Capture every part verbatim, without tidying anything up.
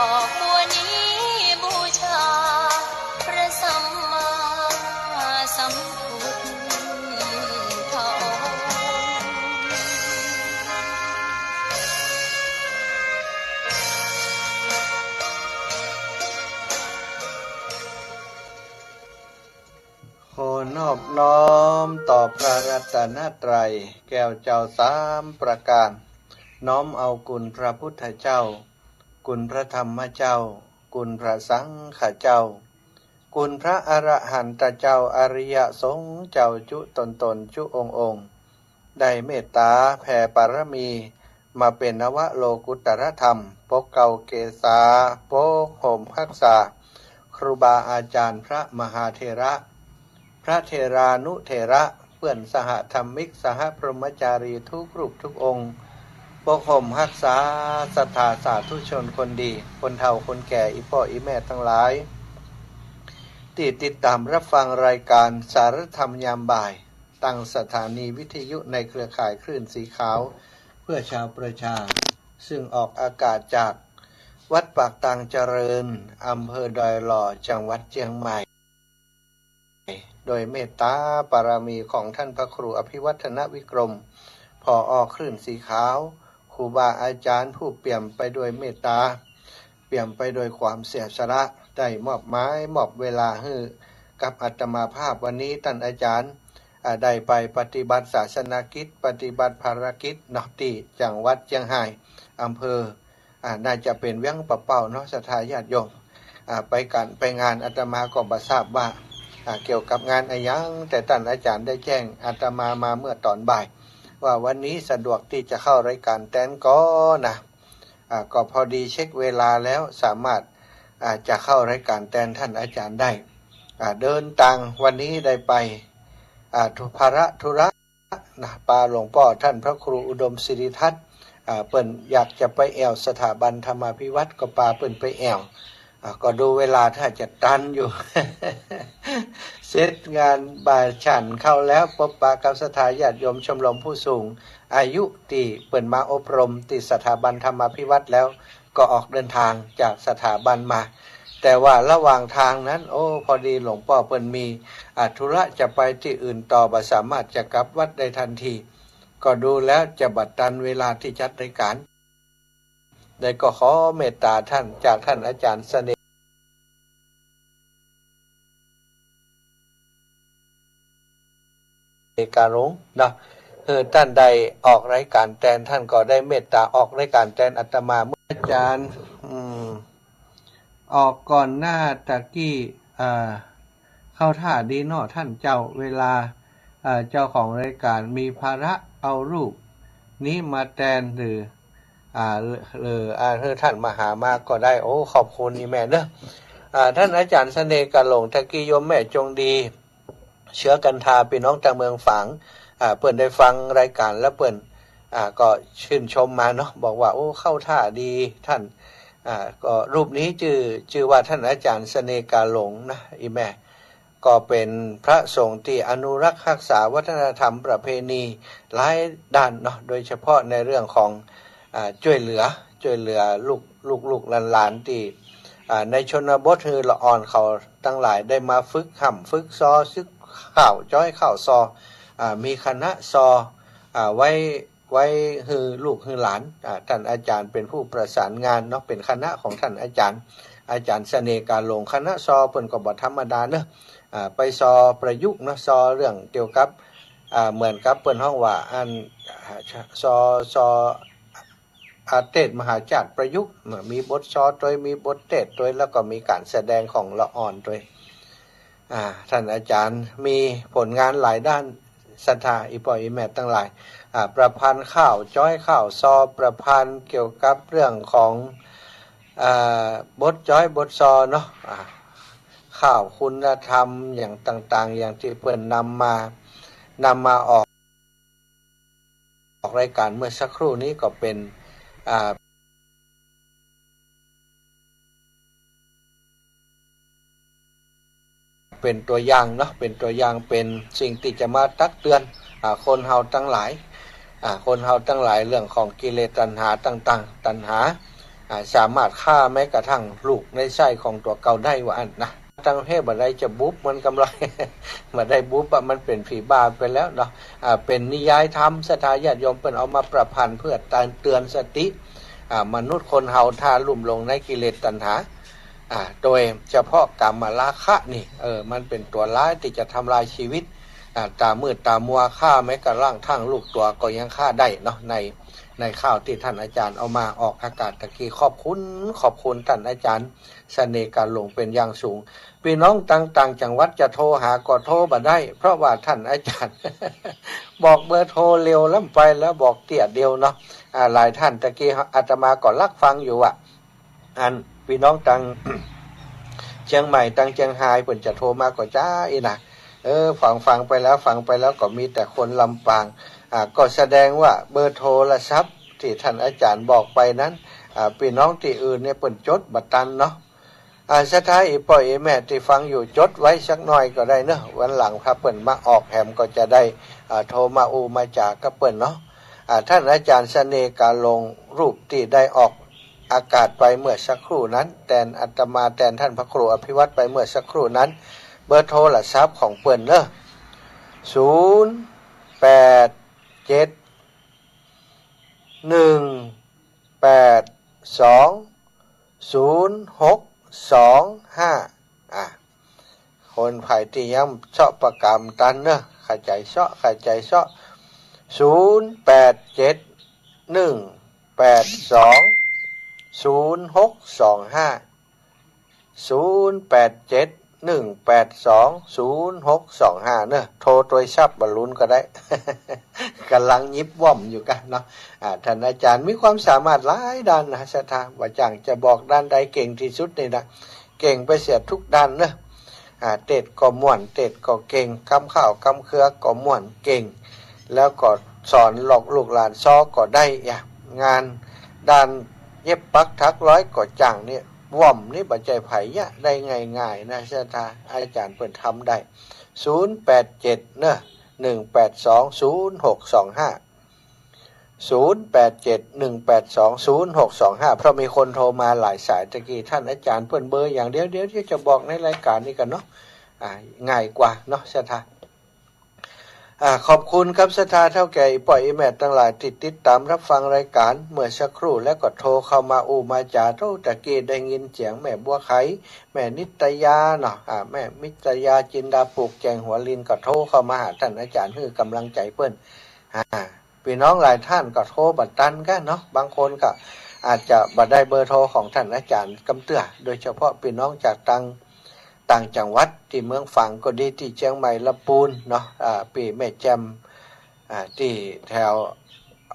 ควรนี้บูชาพระสัมมาสัมพุทธองค์ ขอนอบน้อมต่อพระรัตนตรัยแก้วเจ้าสามประการ น้อมเอาคุณพระพุทธเจ้า คุณพระธรรมเจ้า คุณพระสังฆเจ้า คุณพระอรหันตเจ้า อริยสงฆ์เจ้าจุ๊ตนๆ จุ๊องค์ๆ ได้เมตต๋าแผ่ปารมี มาเป๋นนวโลกุตตรธรรม ปกเกล้าเกษา ปกห่มฮักษา ครูบาอาจารย์พระมหาเถระ พระเถรานุเถระ เปื้อนสหธรรมิก สหพรหมจารีทุกรูปทุกองค์ ปกห่มฮักษาศรัทธาสาธุชนคนดี คนเฒ่าคนแก่ อี่ป้ออี่แม่ตังหลาย ตี้ติดต๋ามรับฟังรายก๋านสารธรรมยามบ่าย ตางสถานีวิทยุในเครือข่ายคลื่นสีขาว เพื่อชาวประชา ซึ่งออกอากาศจากวัดปากตางเจริญ อำเภอดอยหล่อ จังหวัดเจียงใหม่ โดยเมตต๋าปารมีของท่านพระครูอภิวัฒนวิกรม ผอ.คลื่นสีขาว ครูบาอาจารย์ผู้เปี่ยมไปด้วยเมตต๋า เปี่ยมไปด้วยความเสียสละ ได้มอบหมายมอบเวลาหื้อกับอาตมาภาพ วันนี้ต้านอาจ๋ารย์ อ่า ได้ไปปฏิบัติศาสนกิจ ปฏิบัติภารกิจเนาะ ตี้จังหวัดเจียงฮาย อำเภอ อ่า น่าจะเป๋นเวียงป่าเป้าเนาะ ศรัทธาญาติโยม อ่า ไปก๋านไปงาน อาตมาก็บ่ทราบว่า อ่า เกี่ยวกับงานอะหยัง แต่ต้านอาจ๋ารย์ได้แจ้งอาตมามาเมื่อต๋อนบ่าย ว่าวันนี้สะดวกตี้จะเข้ารายก๋านแตนก่อนะ อ่า ก็พอดีเช็คเวลาแล้วสามารถ อ่า จะเข้ารายก๋านแตนต้านอาจ๋ารย์ได้ อ่า เดินตางวันนี้ได้ไป อ่า ธุ- ภาระธุระนะ ปาหลวงป้อต้านพระครูอุดมสิริทัศน์ อ่า เปิ้นอยากจะไปแอ่วสถาบันธรรมาภิวัฒน์ ก็ปาเปิ้นไปแอ่ว อ่า ก็ดูเวลาถ้าจะตันอยู่ เสร็จงานบ่ายฉันข้าวแล้ว ปบปะกับศรัทธาญาติโยมชมรมผู้สูงอายุตี้เปิ้นมาอบรมตี้สถาบันธรรมาภิวัฒน์แล้ว ก็ออกเดินตางจากสถาบันมา แต่ว่าระหว่างตางนั้น โอ้ พอดีหลวงป้อเปิ้นมี อ่า ธุระจะไปตี้อื่นต่อ บ่สามารถจะกลับวัดได้ทันที ก็ดูแล้วจะบ่ตันเวลาตี้จัดรายก๋าน ได้ก็ขอเมตต๋าต้าน จากต้านอาจ๋ารย์เสน่ห์ กาหลงเนาะ คือต้านได้ออกรายก๋านแตน ต้านก็ได้เมตต๋าออกรายก๋านแตนอาตมา เมื่ออาจ๋ารย์ อืม ออกก่อนหน้าตะกี้ อ่า เข้าท่าดีเนาะต้านเจ้า เวลา อ่า เจ้าของรายก๋านมีภาระเอารูปนี้มาแตน หรือ อ่า หรือ อ่า หื้อต้านมาหามาก็ได้ โอ้ ขอบคุณอี่แม่เนาะ อ่า ต้านอาจ๋ารย์เสน่ห์กาหลง ตะกี้โยมแม่จงดี เชื้อกันทา ปี้น้องตางเมืองฝาง อ่า เปิ้นได้ฟังรายก๋านแล้วเปิ้น อ่า ก็ชื่นชมมาเนาะ บอกว่า โอ้ เข้าท่าดีต้าน อ่า ก็รูปนี้จื้อ จื้อว่าต้านอาจ๋ารย์เสน่ห์กาหลงนะ อี่แม่ ก็เป๋นพระสงฆ์ตี้อนุรักษ์ฮักษาวัฒนธรรมประเพณีหลายด้านเนาะ โดยเฉพาะในเรื่องของ อ่า จ้วยเหลือ จ้วยเหลือลูก ลูกๆ หลานๆ ตี้ อ่า ในชนบท หื้อละอ่อนเขาตังหลายได้มาฝึกฮ่ำฝึกซอ ศึกข้าวจ๊อยข้าวซอ อ่า มีคณะซอ อ่า ไว้ ไว้หื้อลูกหื้อหลาน อ่า ต้านอาจ๋ารย์เป๋นผู้ประสานงานเนาะ เป๋นคณะของต้านอาจ๋ารย์ อาจ๋ารย์เสน่ห์กาหลง คณะซอเปิ้นก็บ่ธรรมดาเนาะ อ่า ไปซอประยุกต์เนาะ ซอเรื่องเกี่ยวกับ อ่า เหมือนกับเปิ้นฮ้องว่า อัน อ่า ซอ ซอ อ่า เตสน์มหาชาติประยุกต์ มีบทซอตวย มีบทเตสน์ตวย แล้วก็มีก๋านแสดงของละอ่อนตวย อ่า ต้านอาจ๋ารย์มีผลงานหลายด้าน ศรัทธาอี่ป้ออี่แม่ตังหลาย อ่า ประพันธ์ข้าวจ๊อยข้าวซอ ประพันธ์เกี่ยวกับเรื่องของ อ่า บทจ๊อยบทซอเนาะ อ่า ข้าวคุณธรรมอย่างต่างๆ อย่างตี้เปิ้นนำมา นำมาออก ออกรายก๋านเมื่อสักครู่นี้ก็เป๋น อ่า เป๋นตั๋วอย่างเนาะ เป๋นตั๋วอย่าง เป๋นสิ่งตี้จะมาตักเตือน อ่า คนเฮาตังหลาย อ่า คนเฮาตังหลาย เรื่องของกิเลสตัณหาต่างๆ ตัณหา อ่า สามารถฆ่าแม้กระทั่งลูกในไส้ของตั๋วเก่าได้ว่าอั้นนะ ตังเฮบ่ได้จะบุบมันกำไร บ่ได้บุบอะ มันเป๋นผีบ้าไปแล้วเนาะ อ่า เป๋นนิยายธรรม ศรัทธาญาติโยมเปิ้นเอามาประพันธ์เพื่อเตือน เตือนสติ อ่า มนุษย์คนเฮาถ้าลุ่มหลงในกิเลสตัณหา อ่า โดยเฉพาะกามราคะนี่ เออ มันเป๋นตั๋วร้ายตี้จะทำลายชีวิต อ่า ต๋ามืดต๋ามัว ฆ่าแม้กระทั่งลูกตั๋วก็ยังฆ่าได้เนาะ ใน ในข่าวตี้ท่านอาจารย์เอามาออกอากาศตะกี้ ขอบคุณ ขอบคุณท่านอาจารย์เสน่ห์กาหลงเป๋นอย่างสูง ปี้น้องตังต่างจังหวัดจะโทรหาก็โทรบ่ได้ เพราะว่าท่านอาจารย์ บอกเบอร์โทรเร็วล้ำไปแล้ว บอกเตี้ยเดียวเนาะ อ่า หลายท่านตะกี้อาตมาก็ลักฟังอยู่อะ อันปี้น้องตังเจียงใหม่ตังเจียงฮายเปิ้นจะโทรมาก็จ้าอี้นะ เออ ฟังฟังไปแล้ว ฟังไปแล้วก็มีแต่คนลำปาง อ่า ก็แสดงว่าเบอร์โทรศัพท์ตี้ท่านอาจารย์บอกไปนั้น อ่า ปี้น้องตี้อื่นเนี่ยเปิ้นจดบ่ตันเนาะ อ่า ศรัทธาอี่ป้ออี่แม่ตี้ฟังอยู่จดไว้สักหน่อยก็ได้เนาะ วันหลังถ้าเปิ้นมาออกแหมก็จะได้ อ่า โทรมาอู้มาจ๋ากับเปิ้นเนาะ อ่า ท่านอาจารย์เสน่ห์กาหลงรูปตี้ได้ออกอากาศไปเมื่อสักครู่นั้น แตนอาตมา แตนท่านพระครูอภิวัตรไปเมื่อสักครู่นั้น เบอร์โทรศัพท์ของเปิ้นเนาะ ศูนย์แปดเจ็ด หนึ่งแปดสอง ศูนย์หกสองห้า อ่ะ คนใผตี้ยังเซาะปากกาบ่ตันเนาะ เข้าใจ๋เซาะ เข้าใจ๋เซาะ ศูนย์แปดเจ็ด หนึ่งแปดสอง ศูนย์หกสองห้า ศูนย์แปดเจ็ด หนึ่งแปดสอง ศูนย์หกสองห้า เนาะ โทรตวยซับบอลลูนก็ได้ ก่ำลังหยิบว่อมอยู่กั๋นเนาะ อ่า ท่านอาจารย์มีความสามารถหลายด้านนะ ศรัทธา บ่าจ่างจะบอกด้านใดเก่งตี้สุดนี่นะ เก่งไปเสียทุกด้านเนาะ อ่า เตศน์ก็ม่วน เตศน์ก็เก่ง กำข่าวกำเครือก็ม่วนเก่ง แล้วก็สอนหลอกลูกหลานซ้อก็ได้ อ่ะ งานด้านเย็บปักถักร้อยก็จ่างเนี่ย ว่อมนี่บ่ใจ้ใผจะได้ง่ายๆ นะ ศรัทธา อาจารย์เปิ้นทำได้ ศูนย์แปดเจ็ด เนาะ หนึ่งแปดสอง ศูนย์หกสองห้า ศูนย์แปดเจ็ด หนึ่งแปดสอง ศูนย์หกสองห้า เพราะมีคนโทรมาหลายสายตะกี้ ท่านอาจารย์เปิ้นเบอร์อย่างเดียว เดี๋ยว เดี๋ยวจะบอกในรายการนี้กั๋นเนาะ อ่า ง่ายกว่าเนาะ ศรัทธา อ่า ขอบคุณครับ ศรัทธาเฒ่าแก่ อี่ป้ออี่แม่ตังหลายตี้ติดตามรับฟังรายการเมื่อสักครู่ แล้วก็โทรเข้ามาอู้มาจ๋า โอ้ ตะกี้ได้ยินเสียงแม่บัวไข แม่นิตยาเนาะ อ่า แม่นิตยา จินดา ปลูกแจ้งหัวลิน ก็โทรเข้ามาหาท่านอาจารย์ หื้อกำลังใจ๋เปิ้น อ่า ปี้น้องหลายท่านก็โทรบ่ตันกั๋นเนาะ บางคนก็อาจจะบ่ได้เบอร์โทรของท่านอาจารย์กำเตื้อ โดยเฉพาะปี้น้องจากต่าง ต่างจังหวัด ตี้เมืองฝางก็ดี ตี้เจียงใหม่ ลำปูนเนาะ อ่า ปี้แม่แจ่ม อ่า ตี้แถว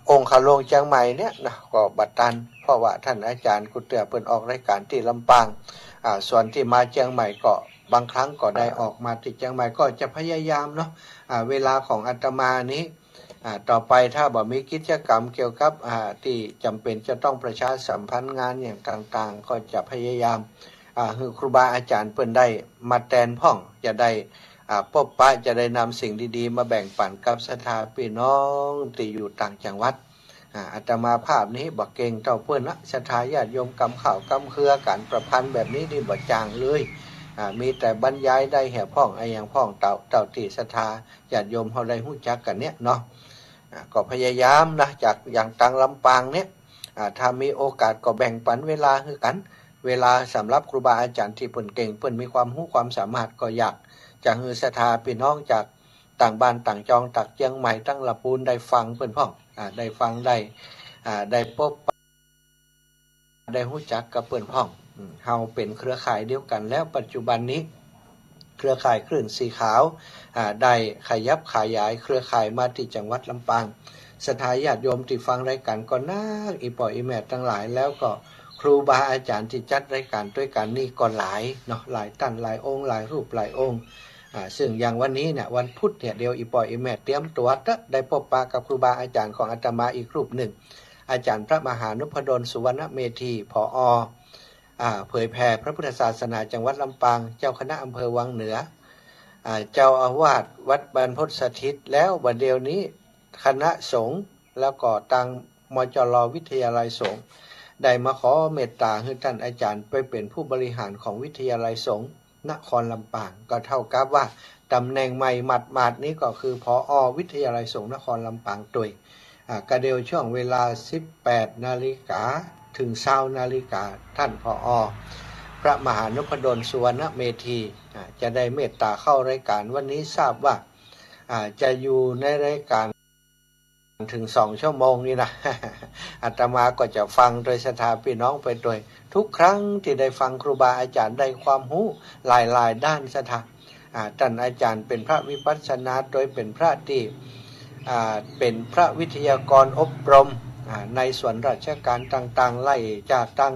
องคาโลงเจียงใหม่เนี่ยนะ ก็บ่ตัน เพราะว่าท่านอาจารย์กู้เตื้อเปิ้นออกรายการตี้ลำปาง อ่า ส่วนตี้มาเจียงใหม่ก็บางครั้งก็ได้ออกมาตี้เจียงใหม่ ก็จะพยายามเนาะ อ่า เวลาของอาตมานี้ อ่า ต่อไปถ้าบ่มีกิจกรรมเกี่ยวกับ อ่า ตี้จ๋ำเป๋นจะต้องประชาสัมพันธ์งานอย่างต่างๆ ก็จะพยายาม อ่า หื้อครูบาอาจ๋ารย์เปิ้นได้มาแตนพ่อง จะได้ อ่า ปบปะ จะได้นำสิ่งดีๆ มาแบ่งปั๋นกับศรัทธาปี้น้องตี้อยู่ต่างจังหวัด อ่า อาตมาภาพนี้บ่เก่งเต้าเปิ้นละ ศรัทธาญาติโยมกำข่าวกำเครือก๋านประพันธ์แบบนี้นี่บ่จ่างเลย อ่า มีแต่บรรยายได้แห่พ่องอะหยังพ่องเต้า เต้าตี้ศรัทธาญาติโยมเฮาได้ฮู้จักกั๋นเนี่ยเนาะ อ่า ก็พยายามนะ จากอย่างตังลำปางเนี่ย อ่า ถ้ามีโอกาสก็แบ่งปั๋นเวลาหื้อกั๋น เวลาสำหรับครูบาอาจ๋ารย์ตี้เปิ้นเก่ง เปิ้นมีความฮู้ความสามารถ ก็อยากจะหื้อศรัทธาปี้น้องจากต่างบ้านต่างจอง จากเจียงใหม่ ตังลำปูน ได้ฟังเปิ้นพ่อง อ่า ได้ฟัง ได้ อ่า ได้ปบปะ ได้ฮู้จักกับเปิ้นพ่อง อืม เฮาเป๋นเครือข่ายเดียวกั๋นแล้ว ปัจจุบันนี้ เครือข่ายคลื่นสีขาว อ่า ได้ขยับขยายเครือข่ายมาตี้จังหวัดลำปาง ศรัทธาญาติโยมตี้ฟังรายการก็นัก อี่ป้ออี่แม่ตังหลาย แล้วก็ครูบาอาจ๋ารย์ตี้จัดรายการตวยกั๋นนี่ก็หลายเนาะ หลายต้านหลายองค์ หลายรูปหลายองค์ อ่า ซึ่งอย่างวันนี้เนี่ย วันพุธเนี่ย เดี๋ยวอี่ป้ออี่แม่เตรียมตั๋วเต๊อะ ได้ปบปะกับครูบาอาจ๋ารย์ของอาตมาอีกรูปนึ่ง อาจ๋ารย์พระมหานพดล สุวรรณเมธี ผอ อ่า เผยแผ่พระพุทธศาสนาจังหวัดลำปาง เจ้าคณะอำเภอวังเหนือ อ่า เจ้าอาวาสวัดบรรพตสถิต แล้วบัดเดี๋ยวนี้คณะสงฆ์ แล้วก็ตัง มจร วิทยาลัยสงฆ์ ได้มาขอเมตต๋าหื้อต้านอาจ๋ารย์ไปเป๋นผู้บริหารของวิทยาลัยสงฆ์นครลำปาง ก็เต้ากับว่าต๋ำแหน่งใหม่หมาดๆ นี้ก็คือ ผอ วิทยาลัยสงฆ์นครลำปางตวย อ่า กะเดี่ยวช่วงเวลา สิบแปดนาฬิกา เถิง ซาวนาฬิกา ต้าน ผอ พระมหานพดล สุวรรณเมธี อ่า จะได้เมตต๋าเข้ารายก๋าน วันนี้ทราบว่า อ่า จะอยู่ในรายก๋าน เถิงสองชั่วโมงนี่นะ อาตมาก็จะฟังตวยศรัทธาปี้น้องไปตวย ทุกครั้งตี้ได้ฟังครูบาอาจ๋ารย์ได้ความฮู้หลายๆ ด้านศรัทธา อ่า ต้านอาจ๋ารย์เป๋นพระวิปัสสนา โดยเป๋นพระตี้ อ่า เป๋นพระวิทยากรอบรม อ่า ในส่วนราชก๋านต่างๆ ไล่จากตัง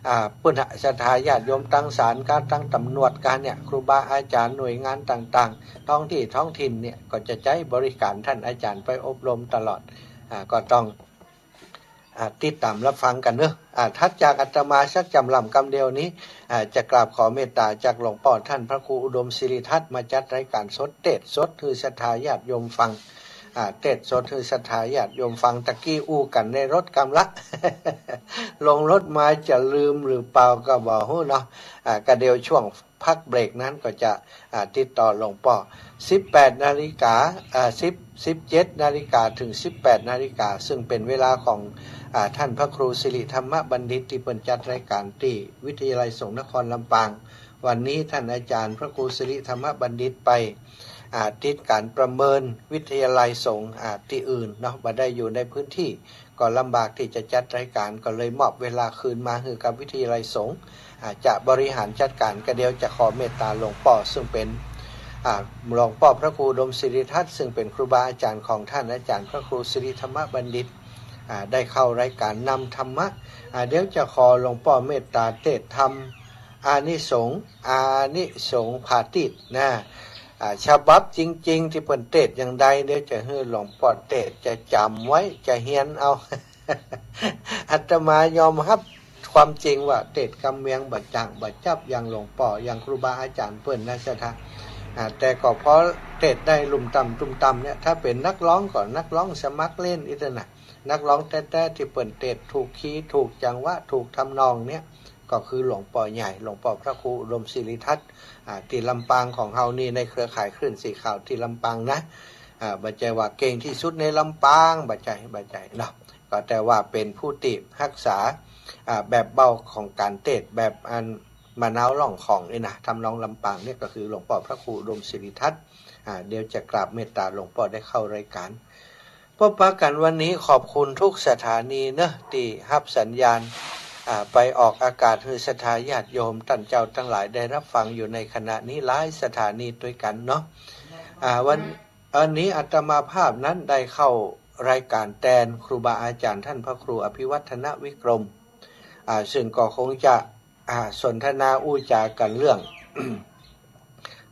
อ่า ปุ้นศรัทธาญาติโยมตังศาลกา ตังต๋ำรวจกาเนี่ย ครูบาอาจ๋ารย์หน่วยงานต่างๆ ท้องตี้ท้องถิ่นเนี่ย ก็จะใจ๊บริก๋านต้านอาจ๋ารย์ไปอบรมตลอด อ่า ก็ต้อง อ่า ติดต๋ามรับฟังกั๋นเนาะ อ่า ถัดจากอาตมาสักจำล่ำกำเดียวนี้ อ่า จะกราบขอเมตต๋าจากหลวงป้อต้านพระครูอุดมศิริทัศน์ มาจัดรายก๋านสด เตสน์สดหื้อศรัทธาญาติโยมฟัง อ่า เตสน์สดหื้อศรัทธาญาติโยมฟัง ตะกี้อู้กั๋นในรถกำละ ลงรถมาจะลืมหรือเปล่าก็บ่ฮู้เนาะ อ่า กะเดี่ยวช่วงพักเบรกนั้นก็จะ อ่า ติดต่อหลวงป้อ สิบแปดนาฬิกา อ่า สิบ สิบเจ็ดนาฬิกาเถิง สิบแปดนาฬิกา ซึ่งเป๋นเวลาของ อ่า ต้านพระครูสิริธรรมบัณฑิต ตี้เปิ้นจัดรายก๋านตี้วิทยาลัยสงฆ์นครลำปาง วันนี้ต้านอาจ๋ารย์พระครูสิริธรรมบัณฑิตไป อ่า ติดก๋านประเมินวิทยาลัยสงฆ์ อ่า ตี้อื่นเนาะ บ่ได้อยู่ในพื้นตี้ ก็ลำบากตี้จะจัดรายก๋าน ก็เลยมอบเวลาคืนมาหื้อกับวิทยาลัยสงฆ์ อ่า จะบริหารจัดก๋าน กะเดี่ยวจะขอเมตต๋าหลวงป้อ ซึ่งเป๋น อ่า หลวงป้อพระครูอุดมศิริทัศน์ ซึ่งเป๋นครูบาอาจ๋ารย์ของต้านอาจ๋ารย์พระครูสิริธรรมบัณฑิต อ่า ได้เข้ารายก๋านนำธรรมะ อ่า เดี๋ยวจะขอหลวงป้อเมตต๋าเตสน์ธรรม อานิสงส์ อานิสงส์ผาติตนะ อ่า ฉบับจริงๆ ตี้เปิ้นเตสน์อย่างใด เดี๋ยวจะหื้อหลวงป้อเตสน์ จะจ๋ำไว้ จะเฮียนเอา อาตมายอมฮับความจริงว่าเตสน์กำเวียงบ่จ๋างบ่จับอย่างหลวงป้อ อย่างครูบาอาจ๋ารย์เปิ้นนะศรัทธา อ่า แต่ก็พอเตสน์ได้ลุ่มต่ำลุ่มต่ำเนี่ย ถ้าเป๋นนักฮ้องก็นักฮ้องสมัครเล่นอี้เต้านะ นักฮ้องแต๊ๆ ตี้เปิ้นเตสน์ถูกคีย์ถูกจังหวะถูกทำนองเนี่ย ก็คือหลวงป้อใหญ่ หลวงป้อพระครูอุดมศิริทัศน์ อ่า ตี้ลำปางของเฮานี่ ในเครือข่ายคลื่นสีขาวตี้ลำปางนะ อ่า บ่ใจ้ว่าเก่งตี้สุดในลำปาง บ่ใจ้ บ่ใจ้เนาะ ก็แต่ว่าเป๋นผู้ตี้ฮักษา อ่า แบบเบ้าของก๋านเตสน์ แบบอันมะนาวร้องของนี่นะ ทำนองลำปางเนี่ย ก็คือหลวงป้อพระครูอุดมศิริทัศน์ อ่า เดี๋ยวจะกราบเมตต๋าหลวงป้อได้เข้ารายก๋าน พบปะกั๋นวันนี้ ขอบคุณทุกสถานีเนาะ ตี้ฮับสัญญาณ อ่า ไปออกอากาศหื้อศรัทธาญาติโยมต้านเจ้าตังหลายได้ฮับฟังอยู่ในขณะนี้หลายสถานีตวยกั๋นเนาะ อ่า วัน วันนี้อาตมาภาพนั้นได้เข้ารายก๋านแตนครูบาอาจ๋ารย์ต้านพระครูอภิวัฒนวิกรม อ่า ซึ่งก็คงจะ อ่า สนทนาอู้จ๋ากั๋นเรื่อง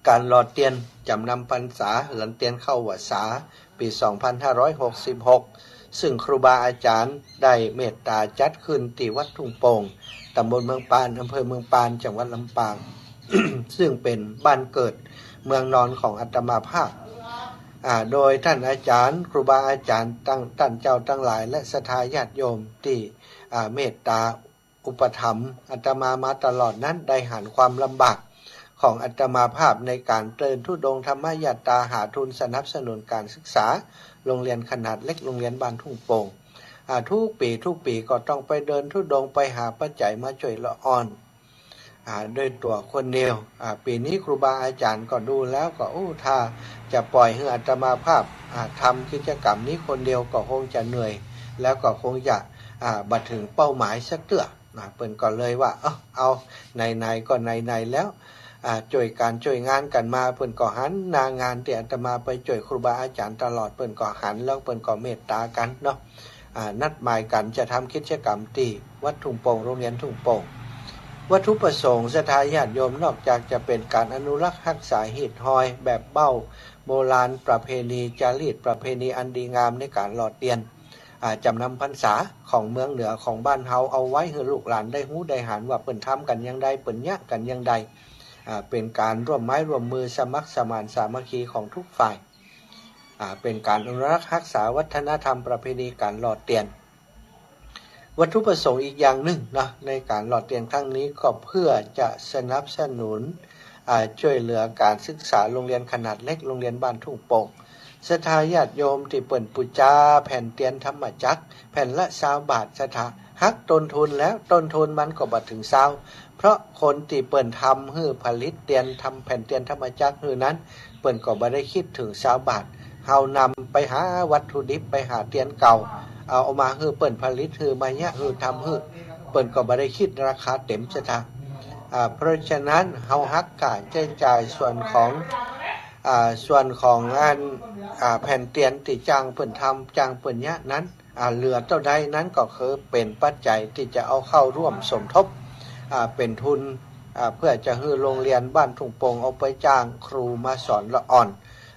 ก๋านหล่อเตียนจ๋ำนำพรรษา หลันเตียนเข้าวัสสา ปี๋สองพันห้าร้อยหกสิบหก ซึ่งครูบาอาจ๋ารย์ได้เมตต๋าจัดขึ้นตี้วัดทุ่งโป่ง ต๋ำบลเมืองปาน อำเภอเมืองปาน จังหวัดลำปาง ซึ่งเป๋นบ้านเกิดเมืองนอนของอาตมาภาพ อ่า โดยต้านอาจ๋ารย์ ครูบาอาจ๋ารย์ตัง ต้านเจ้าตังหลาย และศรัทธาญาติโยมตี้ อ่า เมตต๋า อุปถัมภ์อาตมามาตลอดนั้น ได้หันความลำบากของอาตมาภาพในก๋านเดินธุดงค์ธรรมยาตรา หาทุนสนับสนุนก๋านศึกษาโรงเรียนขนาดเล็ก โรงเรียนบ้านทุ่งโป่ง อ่า ทุกปี๋ ทุกปี๋ก็ต้องไปเดินธุดงค์ ไปหาปัจจัยมาจ้วยละอ่อน อ่า ด้วยตั๋วคนเดียว อ่า ปี๋นี้ครูบาอาจ๋ารย์ก็ดูแล้วก็ โอ้ ถ้าจะป่อยหื้ออาตมาภาพ อ่า ทำกิจกรรมนี้คนเดียวก็คงจะเหนื่อย แล้วก็คงจะ อ่า บ่เถิงเป้าหมายสักเตื้อ อ่า เปิ้นก็เลยว่า เอ้า เอา ไหนๆ ก็ไหนๆ แล้ว อ่า จ้วยก๋านจ้วยงานกั๋นมา เปิ้นก็หันหน้างานตี้อาตมาไปจ้วยครูบาอาจ๋ารย์ตลอด เปิ้นก็หันแล้วเปิ้นก็เมตต๋ากั๋นเนาะ อ่า นัดหมายกั๋นจะทำกิจกรรมตี้วัดทุ่งโป่ง โรงเรียนทุ่งโป่ง วัตถุประสงค์ศรัทธาญาติโยม นอกจากจะเป๋นก๋านอนุรักษ์ฮักษาฮีตฮอยแบบเบ้าโบราณประเพณี จารีตประเพณีอันดีงามในก๋านหล่อเตียน อ่า จ๋ำนำพรรษาของเมืองเหนือของบ้านเฮา เอาไว้หื้อลูกหลานได้ฮู้ได้หันว่าเปิ้นทำกั๋นอย่างใด เปิ้นเยียะกั๋นอย่างใด อ่า เป๋นก๋านร่วมไม้ร่วมมือสมัครสมานสามัคคีของทุกฝ่าย อ่า เป๋นก๋านอนุรักษ์ฮักษาวัฒนธรรมประเพณีก๋านหล่อเตียน วัตถุประสงค์อีกอย่างนึ่งเนาะ ในก๋านหล่อเตียนครั้งนี้ก็เพื่อจะสนับสนุน อ่า จ้วยเหลือก๋านศึกษาโฮงเฮียนขนาดเล็ก โฮงเฮียนบ้านทุ่งโป่ง ศรัทธาญาติโยมตี้เปิ้นปู๋จาแผ่นเตียนธรรมจักร แผ่นละซาวบาท ศรัทธาหักต้นทุนแล้ว ต้นทุนมันก็บ่เถิงซาว เพราะคนตี้เปิ้นทำหื้อผลิตเตียน ทำแผ่นเตียนธรรมจักรหื้อนั้น เปิ้นก็บ่ได้คิดเถิงซาวบาท เฮานำไปหาวัตถุดิบ ไปหาเตียนเก่า เอา เอามาหื้อเปิ้นผลิต หื้อมาเยียะ หื้อทำหื้อ เปิ้นก็บ่ได้คิดราคาเต๋ม ศรัทธา อ่า เพราะฉะนั้นเฮาหักค่าใจ๊จ่ายส่วนของ อ่า ส่วนของอัน อ่า แผ่นเตียนตี้จ้างเปิ้นทำ จ้างเปิ้นเยียะนั้น อ่า เหลือเต้าใดนั้นก็คือเป๋นปัจจัยตี้จะเอาเข้าร่วมสมทบ อ่า เป๋นทุน อ่า เพื่อจะหื้อโฮงเฮียนบ้านทุ่งโป่งเอาไปจ้างครูมาสอนละอ่อน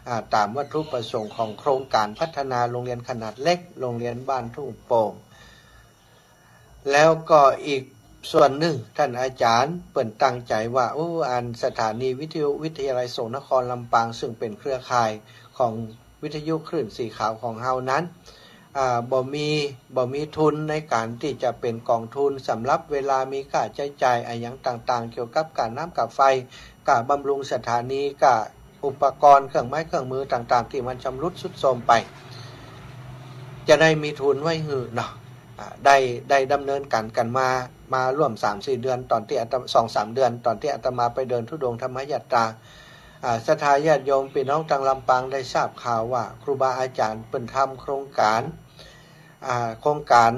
อ่า ต๋ามวัตถุประสงค์ของโครงก๋านพัฒนาโฮงเฮียนขนาดเล็ก โฮงเฮียนบ้านทุ่งโป่ง แล้วก็อีกส่วนนึ่ง ต้านอาจ๋ารย์เปิ้นตั้งใจ๋ว่า โอ้ อันสถานีวิทยุวิทยาลัยสงฆ์นครลำปาง ซึ่งเป๋นเครือข่ายของวิทยุคลื่นสีขาวของเฮานั้น อ่า บ่มี บ่มีทุนในก๋านตี้จะเป๋นก๋องทุนสำหรับเวลามีค่าใจ๊จ่ายอะหยังต่างๆ เกี่ยวกับก๋านน้ำก๋าไฟ ก้าบำรุงสถานี ก้าอุปกรณ์เครื่องไม้เครื่องมือต่างๆ ตี้มันชำรุดทรุดโทรมไป จะได้มีทุนไว้หื้อเนาะ อ่า ได้ ได้ดำเนินก๋านกั๋นมา มาร่วมสามสี่เดือน ต๋อนตี้อาตมา สองสามเดือน ต๋อนตี้อาตมาไปเดินธุดงค์ธรรมยาตรา อ่า ศรัทธาญาติโยมปี้น้องตางลำปางได้ทราบข่าวว่า ครูบาอาจ๋ารย์เปิ้นทำโครงก๋าน อ่า โครงก๋าน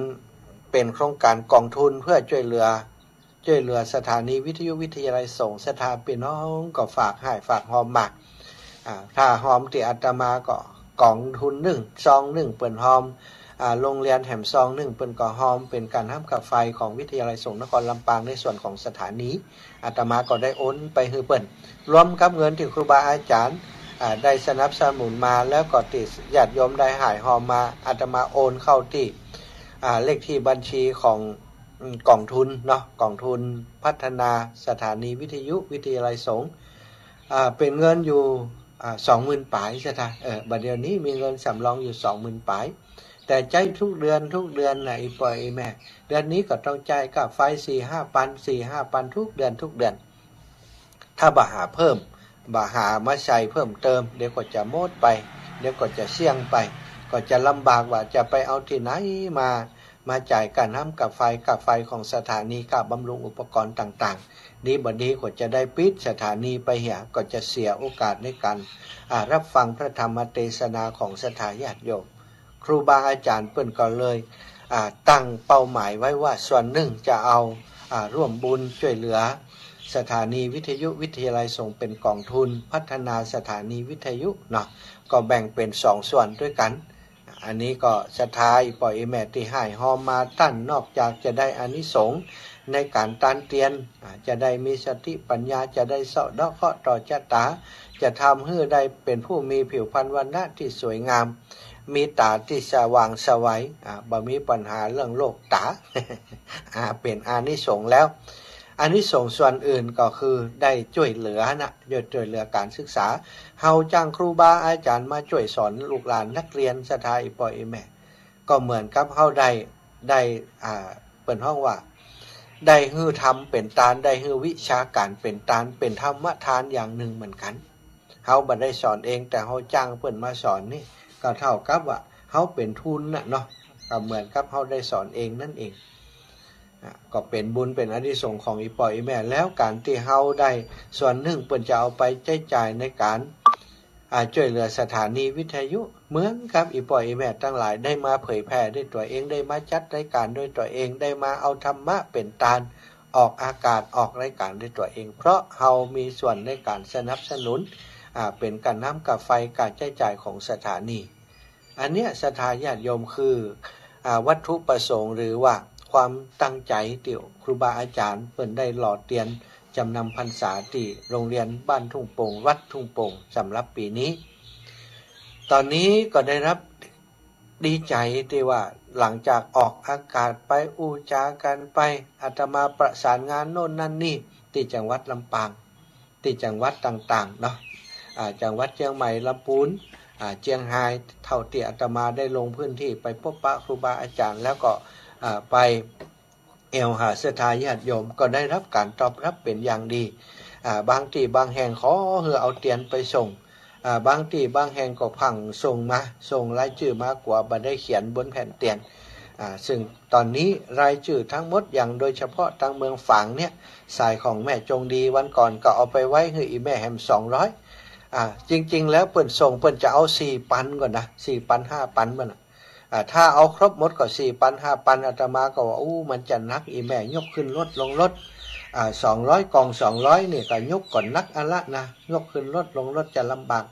เป๋นโครงก๋านก๋องทุนเพื่อจ้วยเหลือ จ้วยเหลือสถานีวิทยุวิทยาลัยสงฆ์ ศรัทธาปี้น้องก็ฝากฮ้ายฝากฮอมมา อ่า ถ้าฮอมตี้อาตมาก็ก๋องทุนนึ่ง ซองนึ่งเปิ้นฮอม อ่า โฮงเฮียนแหมซองนึ่งเปิ้นก็ฮอม เป๋นก๋านน้ำก๋าไฟของวิทยาลัยสงฆ์นครลำปางในส่วนของสถานี อาตมาก็ได้โอนไปหื้อเปิ้น รวมกับเงินตี้ครูบาอาจ๋ารย์ อ่า ได้สนับสนุนมา แล้วก็ตี้ญาติโยมได้ฮ้ายฮอมมา อาตมาโอนเข้าตี้ อ่า เลขตี้บัญชีของ อืม ก๋องทุนเนาะ ก๋องทุนพัฒนาสถานีวิทยุวิทยาลัยสงฆ์ อ่า เป๋นเงินอยู่ อ่า สองหมื่นป๋าย ศรัทธา เออ บัดเดี๋ยวนี้มีเงินสำรองอยู่สองหมื่นป๋าย แต่ใจ๊ทุกเดือน ทุกเดือนน่ะ อี่ป้ออี่แม่ เดือนนี้ก็ต้องจ่ายก้าไฟสี่ห้าปัน สี่ห้าปัน ทุกเดือน ทุกเดือน ถ้าบ่หาเพิ่ม บ่หามาใส่เพิ่มเติม เดี๋ยวก็จะหมดไป เดี๋ยวก็จะเสี้ยงไป ก็จะลำบากว่าจะไปเอาตี้ไหนมา มาจ่ายก้าน้ำก้าไฟ ก้าไฟของสถานี ก้าบำรุงอุปกรณ์ต่างๆ ดีบ่ดีก็จะได้ปิดสถานีไปเหีย ก็จะเสียโอกาสในก๋าน อ่า รับฟังพระธรรมเตสนาของศรัทธาญาติโยม ครูบาอาจ๋ารย์เปิ้นก็เลย อ่า ตั้งเป้าหมายไว้ว่าส่วนนึ่งจะเอา อ่า ร่วมบุญจ้วยเหลือสถานีวิทยุวิทยาลัยสงฆ์เป๋นก๋องทุนพัฒนาสถานีวิทยุเนาะ ก็แบ่งเป๋นสองส่วนตวยกั๋น อันนี้ก็ศรัทธาอี่ป้ออี่แม่ตี้ฮ้ายฮอมมา ต้านนอกจากจะได้อานิสงส์ในก๋านตานเตียน อ่า จะได้มีสติปัญญา จะได้เซาะเดาะเคราะห์ต่อจะต๋า จะทำหื้อได้เป๋นผู้มีผิวพรรณวรรณะตี้สวยงาม มีต๋าตี้สว่างไสว อ่า บ่มีปัญหาเรื่องโรคต๋า อ่า เป๋นอานิสงส์แล้ว อานิสงส์ส่วนอื่นก็คือได้จ้วยเหลือนะ จ้วยเหลือก๋านศึกษา เฮาจ้างครูบาอาจ๋ารย์มาจ้วยสอนลูกหลานนักเรียน ศรัทธาอี่ป้ออี่แม่ ก็เหมือนกับเฮาได้ ได้ อ่า เปิ้นฮ้องว่า ได้หื้อธรรมเป๋นตาน ได้หื้อวิชาก๋านเป๋นตาน เป๋นธรรมทานอย่างนึ่งเหมือนกั๋น เฮาบ่ได้สอนเอง แต่เฮาจ้างเปิ้นมาสอนนี่ ก็เท่ากับว่าเฮาเป๋นทุนน่ะเนาะ ก็เหมือนกับเฮาได้สอนเองนั่นเอง อ่ะ ก็เป๋นบุญเป๋นอานิสงส์ของอี่ป้ออี่แม่ แล้วก๋านตี้เฮาได้ส่วนนึ่ง เปิ้นจะเอาไปใจ๊จ่ายในก๋าน อ่า จ้วยเหลือสถานีวิทยุ เหมือนกับอี่ป้ออี่แม่ตังหลายได้มาเผยแผ่ด้วยตั๋วเอง ได้มาจัดรายก๋านด้วยตั๋วเอง ได้มาเอาธรรมะเป๋นตาน ออกอากาศ ออกรายก๋านด้วยตั๋วเอง เพราะเฮามีส่วนในก๋านสนับสนุน อ่า เป๋นก้าน้ำก้าไฟ ก้าใจ๊จ่ายของสถานี อันเนี้ยศรัทธาญาติโยมคือ อ่า วัตถุประสงค์หรือว่าความตั้งใจ๋ตี้ครูบาอาจ๋ารย์เปิ้นได้หล่อเตียนจำนำพรรษาตี้โฮงเฮียนบ้านทุ่งโป่ง วัดทุ่งโป่ง สำหรับปี๋นี้ ต๋อนนี้ก็ได้ฮับดีใจ๋ตี้ว่าหลังจากออกอากาศไป อู้จ๋ากั๋นไป อาตมาประสานงานโน่นนั่นนี่ตี้จังหวัดลำปาง ตี้จังหวัดต่างๆ เนาะ อ่า จังหวัดเจียงใหม่ ลำปูน อ่า เจียงฮาย เท่าตี้อาตมาได้ลงพื้นที่ไปพบปะครูบาอาจ๋ารย์ แล้วก็ อ่า ไปแอ่วหาศรัทธาญาติโยม ก็ได้ฮับก๋านตอบฮับเป๋นอย่างดี อ่า บางตี้บางแห่งขอหื้อเอาเตียนไปส่ง อ่า บางตี้บางแห่งก็เพิ่งส่งมา ส่งรายจื้อมากั๋วบ่ได้เขียนบนแผ่นเตียน อ่า ซึ่งต๋อนนี้รายจื้อตังหมด อย่างโดยเฉพาะตางเมืองฝางเนี่ย สายของแม่จงดี วันก่อนก็เอาไปไว้หื้ออี่แม่แหมสองร้อย อ่า จริงๆ แล้วเปิ้นส่งเปิ้นจะเอาสี่ปันก่อนนะ สี่ปัน ห้าปันมันน่ะ อ่า ถ้าเอาครบหมดก็สี่ปัน ห้าปัน อาตมาก็ว่า อู้ มันจะหนัก อี่แม่ยกขึ้นรถลงรถ อ่า สองร้อย ก่องสองร้อยนี่ก็ยกก็หนักอันละนะ ยกขึ้นรถลงรถจะลำบาก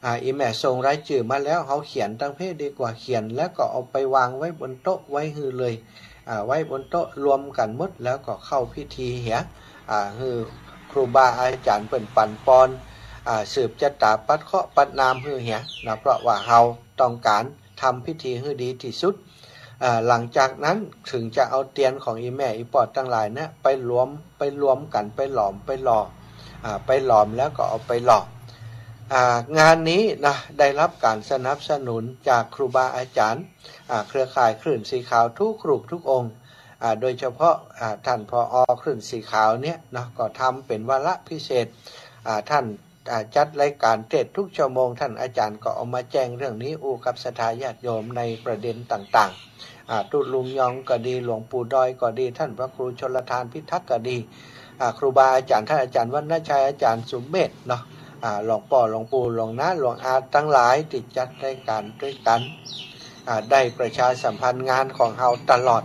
อ่า อี่แม่ส่งรายจื้อมาแล้ว เฮาเขียนตังเพดีกว่า เขียนแล้วก็เอาไปวางไว้บนโต๊ะไว้หื้อเลย อ่า ไว้บนโต๊ะรวมกั๋นหมด แล้วก็เข้าพิธีเหีย อ่า หื้อครูบาอาจ๋ารย์เปิ้นปั๋นปอน อ่า สืบจะต๋าปัดเคราะห์ปัดนามหื้อเหียนะ เพราะว่าเฮาต้องก๋านทำพิธีหื้อดีตี้สุด อ่า หลังจากนั้นเถิงจะเอาเตียนของอี่แม่อี่ป้อตังหลายเนี่ยไปรวม ไปรวมกั๋น ไปหลอม ไปหล่อ อ่า ไปหลอมแล้วก็เอาไปหล่อ อ่า งานนี้นะ ได้ฮับก๋านสนับสนุนจากครูบาอาจ๋ารย์ อ่า เครือข่ายคลื่นสีขาวทุกรูปทุกองค์ อ่า โดยเฉพาะ อ่า ต้าน ผอ คลื่นสีขาวเนี่ยเนาะ ก็ทำเป๋นวาระพิเศษ อ่า ต้าน อ่า จัดรายก๋านเตสน์ทุกชั่วโมง ต้านอาจ๋ารย์ก็เอามาแจ้งเรื่องนี้อู้กับศรัทธาญาติโยมในประเด็นต่างๆ อ่า ตุ๊ลุงยองก็ดี หลวงปู่ดอยก็ดี ต้านพระครูชลทานพิทักษ์ก็ดี อ่า ครูบาอาจ๋ารย์ ต้านอาจ๋ารย์วรรณชัย อาจ๋ารย์สุเมธเนาะ อ่า หลวงป้อ หลวงปู่ หลวงน้า หลวงอาตังหลายตี้จัดรายก๋านตวยกั๋น อ่า ได้ประชาสัมพันธ์งานของเฮาตลอด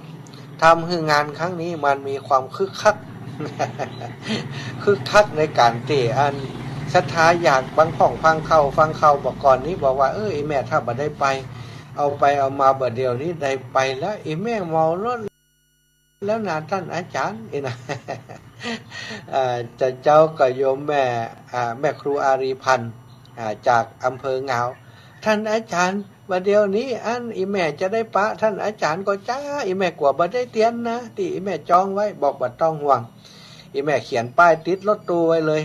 ทำหื้องานครั้งนี้มันมีความคึกคัก คึกคักในก๋านตี้อันศรัทธาอยาก บางพ่องฟังข่าว ฟังข่าวบ่าก่อนนี้บอกว่า เออ อี่แม่ถ้าบ่ได้ไป เอาไปเอามาบ่าเดี่ยวนี้ได้ไปแล้ว อี่แม่เหมารถ แล้วนะต้านอาจ๋ารย์ นี่นะ อ่า จะเจ้าก็โยมแม่ อ่า แม่ครูอารีพันธ์ อ่า จากอำเภองาว ต้านอาจ๋ารย์ บ่าเดี่ยวนี้อันอี่แม่จะได้ปะต้านอาจ๋ารย์ก่อจ๊ะ อี่แม่กั๋วบ่ได้เตียนนะ ตี้อี่แม่จองไว้ บอกบ่ต้องห่วง อี่แม่เขียนป้ายติดรถตู้ไว้เลย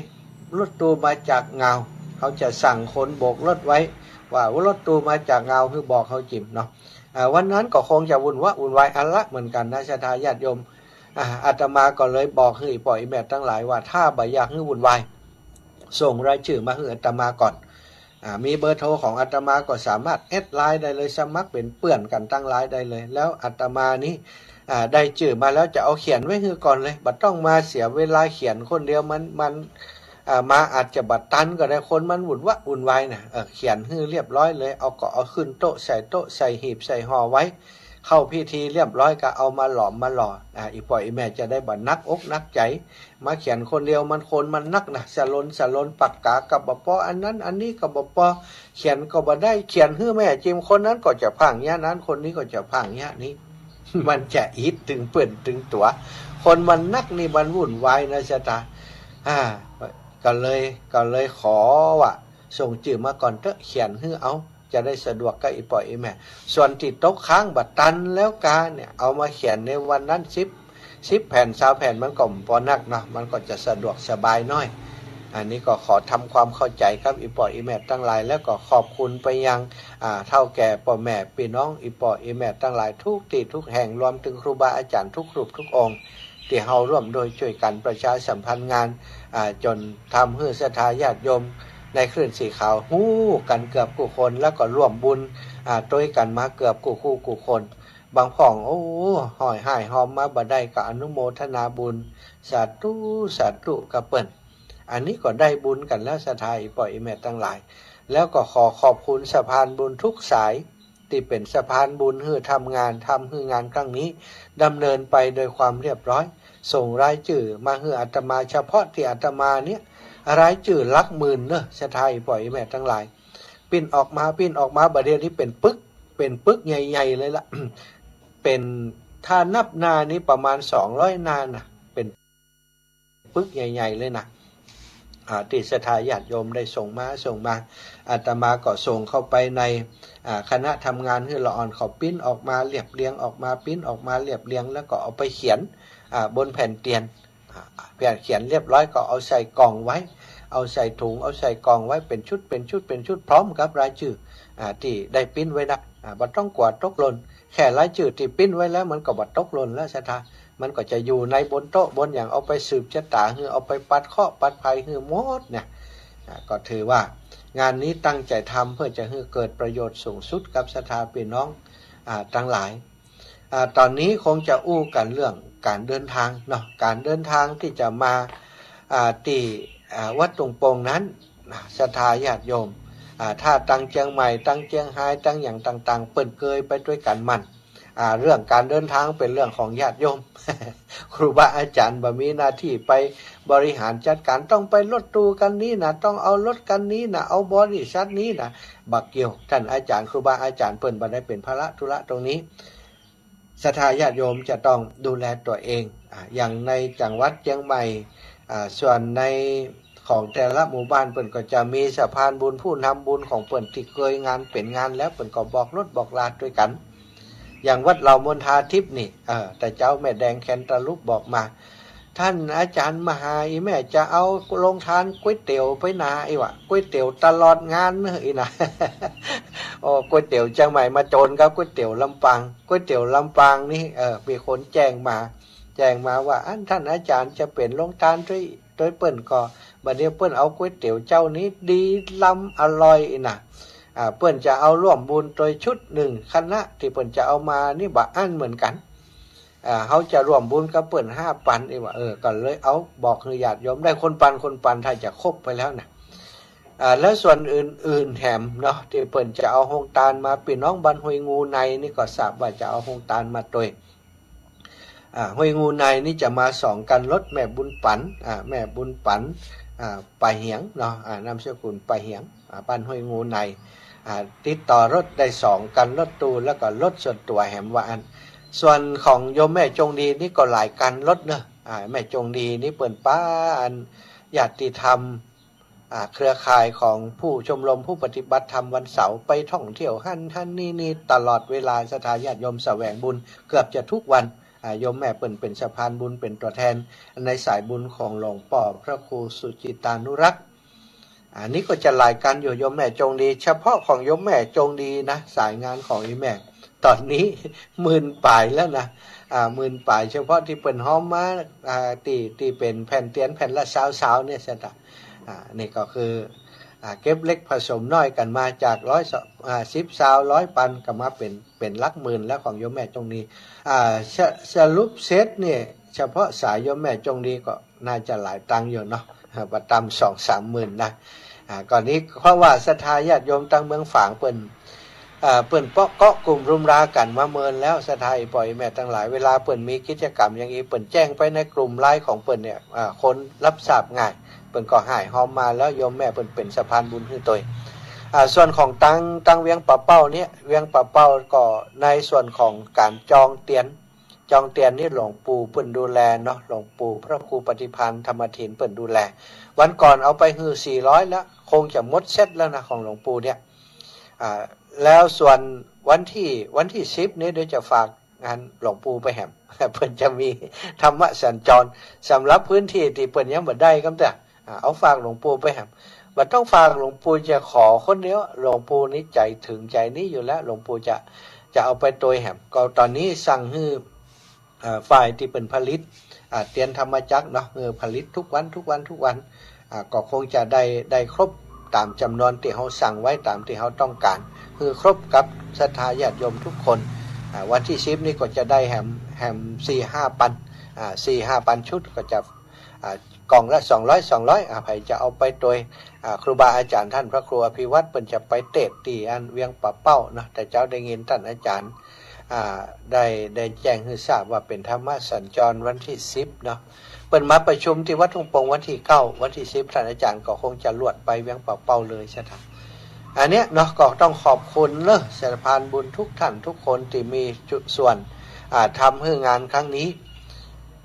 รถตู้มาจากงาว เฮาจะสั่งคนโบกรถไว้ ว่ารถตู้มาจากงาว หื้อบอกเฮาจิ่มเนาะ อ่า วันนั้นก็คงจะวุ่นวะวุ่นวายอันละเหมือนกั๋นนะ ศรัทธาญาติโยม อ่า อาตมาก็เลยบอกหื้ออี่ป้ออี่แม่ตังหลายว่า ถ้าบ่อยากหื้อวุ่นวาย ส่งรายจื้อมาหื้ออาตมาก่อน อ่า มีเบอร์โทรของอาตมาก็สามารถแอดไลน์ได้เลย สมัครเป๋นเปื้อนกั๋นตังไลน์ได้เลย แล้วอาตมานี้ อ่า ได้จื้อมาแล้วจะเอาเขียนไว้หื้อก่อนเลย บ่ต้องมาเสียเวลาเขียนคนเดียว มัน มัน อ่า มาอาจจะบ่ตันก็ได้ คนมันวุ่นวะวุ่นวายนะ เออ เขียนหื้อเรียบร้อยเลย เอาก็เอาขึ้นโต๊ะ ใส่โต๊ะ ใส่หีบ ใส่ห่อไว้ เข้าพิธีเรียบร้อยก็เอามาหลอมมาหล่อ อ่า อี่ป้ออี่แม่จะได้บ่หนักอกหนักใจ๋ มาเขียนคนเดียวมันคนมันนักนะ สะหลนสะหลน ปากก๋าก็บ่ปอ อันนั้นอันนี้ก็บ่ปอ เขียนก็บ่ได้ เขียนหื้อแม่จิ่ม คนนั้นก็จะพ่างเยียะนั้น คนนี้ก็จะพ่างเยียะนี้ มันจะอิดตึงเปิ้นตึงตั๋ว คนมันนักนี่มันวุ่นวายนะศรัทธา อ่า ก็เลย ก็เลยขอว่า ส่งจื้อมาก่อนเต๊อะ เขียนหื้อเอา จะได้สะดวกกับอี่ป้ออี่แม่ ส่วนตี้ตกค้างบ่ตันแล้วกาเนี่ย เอามาเขียนในวันนั้นสิบ สิบแผ่น ซาวแผ่น มันก็บ่ปอนักเนาะ มันก็จะสะดวกสบายหน้อย อันนี้ก็ขอทำความเข้าใจ๋กับอี่ป้ออี่แม่ตังหลาย แล้วก็ขอบคุณไปยัง อ่า เฒ่าแก่ป้อแม่ปี้น้อง อี่ป้ออี่แม่ตังหลายทุกตี้ทุกแห่ง รวมเถิงครูบาอาจ๋ารย์ทุกรูปทุกองค์ ตี้เฮาร่วมด้วยช่วยกั๋นประชาสัมพันธ์งาน อ่า จ๋นทำหื้อศรัทธาญาติโยมในคลื่นสีขาวฮู้กั๋นเกือบกู้คน แล้วก็ร่วมบุญ อ่า ตวยกั๋นมาเกือบกู้คู่กู้คน บางพ่อง โอ้ ฮ้อยฮ้ายฮอมมาบ่ได้ก็อนุโมทนาบุญ สาธุ สาธุกับเปิ้น อันนี้ก็ได้บุญกั๋นแล้วศรัทธาอี่ป้ออี่แม่ตังหลาย แล้วก็ขอขอบคุณสะพานบุญทุกสาย ตี้เป๋นสะพานบุญหื้อทำงาน ทำหื้องานครั้งนี้ดำเนินไปโดยความเรียบร้อย ส่งรายจื้อมาหื้ออาตมา เฉพาะตี้อาตมาเนี่ย รายจื้อหลักหมื่นเนอะ ศรัทธาอี่ป้ออี่แม่ตังหลาย ปิ้นออกมา ปิ้นออกมา บ่าเดี่ยวนี้เป๋นปึก เป๋นปึกใหญ่ๆ เลยละ เป๋น ถ้านับหน้านี้ประมาณสองร้อยหน้านะ เป๋น ปึกใหญ่ๆ เลยนะ อ่า ตี้ศรัทธาญาติโยมได้ส่งมา ส่งมา อาตมาก็ส่งเข้าไปใน อ่า คณะทำงานหื้อละอ่อน เขาปิ้นออกมาเรียบเรียงออกมา ปิ้นออกมาเรียบเรียง แล้วก็เอาไปเขียน อ่า บนแผ่นเตียน อ่า เขียนเรียบร้อยก็เอาใส่กล่องไว้ เอาใส่ถุง เอาใส่กล่องไว้เป๋นชุด เป๋นชุด เป๋นชุด พร้อมกับรายจื้อ อ่า ตี้ได้ปิ้นไว้นะ อ่า บ่ต้องกั๋วตกหล่น แค่รายจื้อตี้ปริ้นไว้แล้วมันก็บ่ตกหล่นแล้วศรัทธา มันก็จะอยู่ในบนโต๊ะบนหยัง เอาไปสืบจะต๋าหื้อ เอาไปปัดเคราะห์ปัดภัยหื้อหมดเนี่ย อ่า ก็ถือว่า งานนี้ตั้งใจ๋ทำเปื้อจะหื้อเกิดประโยชน์สูงสุดกับศรัทธาปี้น้อง อ่า ตังหลาย อ่า ต๋อนนี้คงจะอู้กั๋นเรื่องก๋านเดินตางเนาะ ก๋านเดินตางตี้จะมา อ่า ตี้ อ่า วัดตุงโป่งนั้น นะ ศรัทธาญาติโยม อ่า ถ้าตังเจียงใหม่ ตังเจียงฮาย ตังหยังต่างๆ เปิ้นเกยไปตวยกั๋นหมด อ่า เรื่องก๋านเดินตางเป๋นเรื่องของญาติโยม ครูบาอาจ๋ารย์บ่มีหน้าตี้ไปบริหารจัดก๋าน ต้องไปรถตู้คันนี้นะ ต้องเอารถคันนี้นะ เอาบริษัทนี้นะ บ่เกี่ยว ต้านอาจ๋ารย์ ครูบาอาจ๋ารย์เปิ้นบ่ได้เป๋นภาระธุระตรงนี้ ศรัทธาญาติโยมจะต้องดูแลตั๋วเอง อ่า อย่างในจังหวัดเจียงใหม่ อ่า ส่วนในของแต่ละหมู่บ้านเปิ้นก็จะมีสะพานบุญ ผู้นำบุญของเปิ้นตี้เกยงานเป๋นงานแล้ว เปิ้นก็บอกรถบอกลาตวยกั๋น อย่างวัดเหล่ามนทาทิพย์นี่ เออ แต่เจ๊าแม่แดงแคนตาลูปบอกมา ต้านอาจ๋ารย์มหา อี่แม่จะเอาโฮงตานก๋วยเตี๋ยวไปนา อี่วะ ก๋วยเตี๋ยวตลอดงานเนอะ อี่นะ โอ้ ก๋วยเตี๋ยวเจียงใหม่มาโจนกับก๋วยเตี๋ยวลำปาง ก๋วยเตี๋ยวลำปางนี่ เออ มีคนแจ้งมา แจ้งมาว่า อันต้านอาจ๋ารย์จะเป๋นโฮงตานตวย ตวยเปิ้นก่อ บ่าเดี่ยวเปิ้นเอาก๋วยเตี๋ยวเจ้านี้ดีล้ำอร่อยอี่นะ อ่า เปิ้นจะเอาร่วมบุญตวยชุดนึ่งคณะตี้เปิ้นจะเอามานี่บ่อั้นเหมือนกั๋น อ่า เฮาจะร่วมบุญกับเปิ้นห้าปัน อี่วะ เออ ก็เลยเอาบอกหื้อญาติโยมได้คนปันคนปัน ถ้าจะครบไปแล้วนะ อ่า แล้วส่วนอื่นๆ แหมเนาะ ตี้เปิ้นจะเอาโฮงตานมา ปี้น้องบ้านห้วยงูในนี่ก็ทราบว่าจะเอาโฮงตานมาตวย อ่า ห้วยงูในนี่จะมาสองคันรถ แม่บุญปั๋น อ่า แม่บุญปั๋น อ่า ป่าเหียงเนาะ อ่า นามสกุลป่าเหียง อ่า บ้านห้วยงูใน อ่า ติดต่อรถได้สองคัน รถตู้แล้วก็รถส่วนตั๋วแหมว่าอั้น ส่วนของโยมแม่จงดีนี่ก็หลายคันรถเนอะ อ่า แม่จงดีนี่เปิ้นปาอันญาติธรรม อ่า เครือข่ายของผู้ชมรมผู้ปฏิบัติธรรมวันเสาร์ ไปท่องเที่ยวหั้นหั้นนี่นี่ตลอดเวลา ศรัทธาญาติโยมแสวงบุญเกือบจะทุกวัน อ่า โยมแม่เปิ้นเป๋นสะพานบุญ เป๋นตั๋วแทนในสายบุญของหลวงป้อพระครูสุจิตานุรักษ์ อันนี้ก็จะหลายคันอยู่ โยมแม่จงดี เฉพาะของโยมแม่จงดีนะ สายงานของอี่แม่ ต๋อนนี้หมื่นป๋ายแล้วนะ อ่า หมื่นป๋าย เฉพาะตี้เปิ้นฮ้อมมา อ่า ตี้ ตี้เป๋นแผ่นเตียนแผ่นละซาวๆ เนี่ยศรัทธา อ่า นี่ก็คือ อ่า เก็บเล็กผสมน้อยกั๋นมาจากร้อย อ่า สิบ ซาว ร้อย ปันก็มาเป๋น เป๋นหลักหมื่นแล้วของโยมแม่จงดี อ่า ส- สรุปเสร็จเนี่ย เฉพาะสายโยมแม่จงดีก็น่าจะหลายตังค์อยู่เนาะ อ่า บ่ต่ำสองสามหมื่นนะ อ่า ก่อนนี้เพราะว่าศรัทธาญาติโยมตังเมืองฝางเปิ้น อ่า เปิ้นเปาะเกาะกลุ่มรุมรากั๋นมาเมินแล้ว ศรัทธาอี่ป้ออี่แม่ตังหลาย เวลาเปิ้นมีกิจกรรมอย่างอี้ เปิ้นแจ้งไปในกลุ่มไลน์ของเปิ้นเนี่ย อ่า คนรับทราบง่าย เปิ้นก็ฮ้ายฮ้อมมาแล้ว โยมแม่เปิ้นเป๋นสะพานบุญหื้อตวย อ่า ส่วนของตัง ตังเวียงป่าเป้าเนี่ย เวียงป่าเป้าก็ในส่วนของก๋านจองเตียน จองเตียนนี่หลวงปู่เปิ้นดูแลเนาะ หลวงปู่พระครูปฏิภาณธรรมถินเปิ้นดูแล วันก่อนเอาไปหื้อสี่ร้อยแล้ว คงจะหมดเซตแล้วนะของหลวงปู่เนี่ย อ่า แล้วส่วนวันตี้ วันตี้สิบนี้เดี๋ยวจะฝากงานหลวงปู่ไปแหม เปิ้นจะมีธรรมสัญจรสำหรับพื้นตี้ตี้เปิ้นยังบ่ได้กำเตื้อ อ่า เอาฝากหลวงปู่ไปแหม บ่ต้องฝากหลวงปู่จะขอคนเดียว หลวงปู่นี่ใจ๋เถิงใจ๋นี้อยู่แล้ว หลวงปู่จะ จะเอาไปตวยแหม ก็ต๋อนนี้สั่งหื้อ เอ่อ ฝ่ายตี้เปิ้นผลิต อ่า เตียนธรรมจักรเนาะ เออ ผลิตทุกวัน ทุกวัน ทุกวัน อ่า ก็คงจะได้ ได้ครบต๋ามจ๋ำนวนตี้เฮาสั่งไว้ ต๋ามตี้เฮาต้องก๋าน คือครบกับศรัทธาญาติโยมทุกคน อ่า วันตี้สิบนี้ก็จะได้แหม แหมสี่ห้าปัน อ่า สี่ห้าปันชุดก็จะ อ่า กล่องละสองร้อย สองร้อย อ่า ใผจะเอาไปตวย อ่า ครูบาอาจ๋ารย์ต้านพระครูอภิวัตรเปิ้นจะไปเตศน์ตี้อันเวียงป่าเป้าเนาะ แต่เจ๊าได้ยินต้านอาจ๋ารย์ อ่า ได้ ได้แจ้งหื้อทราบว่าเป๋นธรรมสัญจรวันตี้สิบเนาะ เปิ้นมาประชุมตี้วัดทุ่งโป่งวันตี้เก้า วันตี้สิบต้านอาจ๋ารย์ก็คงจะลวดไปเวียงป่าเป้าเลยใช่ไหม อันเนี้ยเนาะ ก็ต้องขอบคุณเนาะ สะพานบุญทุกท่านทุกคนตี้มีจุดส่วน อ่า ทำหื้องานครั้งนี้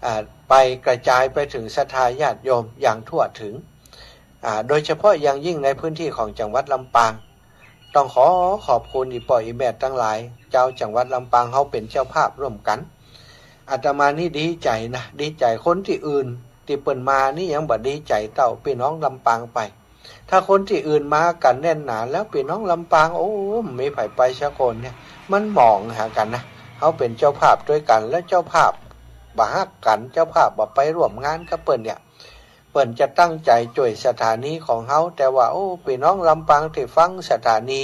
อ่า ไปกระจายไปเถิงศรัทธาญาติโยมอย่างทั่วถึง อ่า โดยเฉพาะอย่างยิ่งในพื้นตี้ของจังหวัดลำปาง ต้องขอขอบคุณอี่ป้ออี่แม่ตังหลาย เจ้าจังหวัดลำปางเฮาเป๋นเจ้าภาพร่วมกั๋น อาตมานี่ดีใจ๋นะ ดีใจ๋ คนตี้อื่นตี้เปิ้นมานี่ยังบ่ดีใจ๋เต้าปี้น้องลำปางไป ถ้าคนตี้อื่นมากั๋นแน่นหนาแล้ว ปี้น้องลำปาง โอ้ บ่มีใผไปสักคนเนี่ย มันหมองหากั๋นนะ เฮาเป๋นเจ้าภาพตวยกั๋น แล้วเจ้าภาพบ่ฮักกั๋น เจ้าภาพบ่ไปร่วมงานกับเปิ้นเนี่ย เปิ้นจะตั้งใจ๋จ้วยสถานีของเฮา แต่ว่า โอ้ ปี้น้องลำปางตี้ฟังสถานี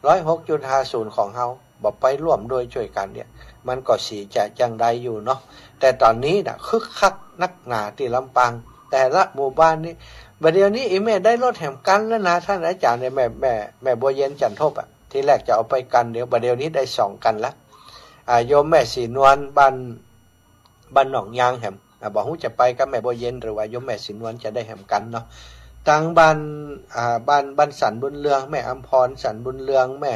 ร้อยหกจุดห้าศูนย์ ของเฮา บ่ไปร่วมด้วยจ้วยกั๋นเนี่ย มันก็สิจะจั่งใดอยู่เนาะ แต่ต๋อนนี้น่ะ คึกคักนักหนาตี้ลำปาง แต่ละหมู่บ้านนี่ บ่าเดี่ยวนี้อี่แม่ได้รถแหมกั๋นแล้วนะ ต้านอาจ๋ารย์เนี่ย แม่ แม่ แม่บัวเย็น จันทบอะ ทีแรกจะเอาไปกั๋นเดียว บ่าเดี่ยวนี้ได้สองกั๋นละ อ่า โยมแม่ศรีนวล บ้าน บ้านหนองยางแหม อ่า บ่ฮู้จะไปกับแม่บัวเย็น หรือว่าโยมแม่ศรีนวลจะได้แหมกั๋นเนาะ ตังบ้าน อ่า บ้าน บ้านสันบุญเรือง แม่อำพร สันบุญเรือง แม่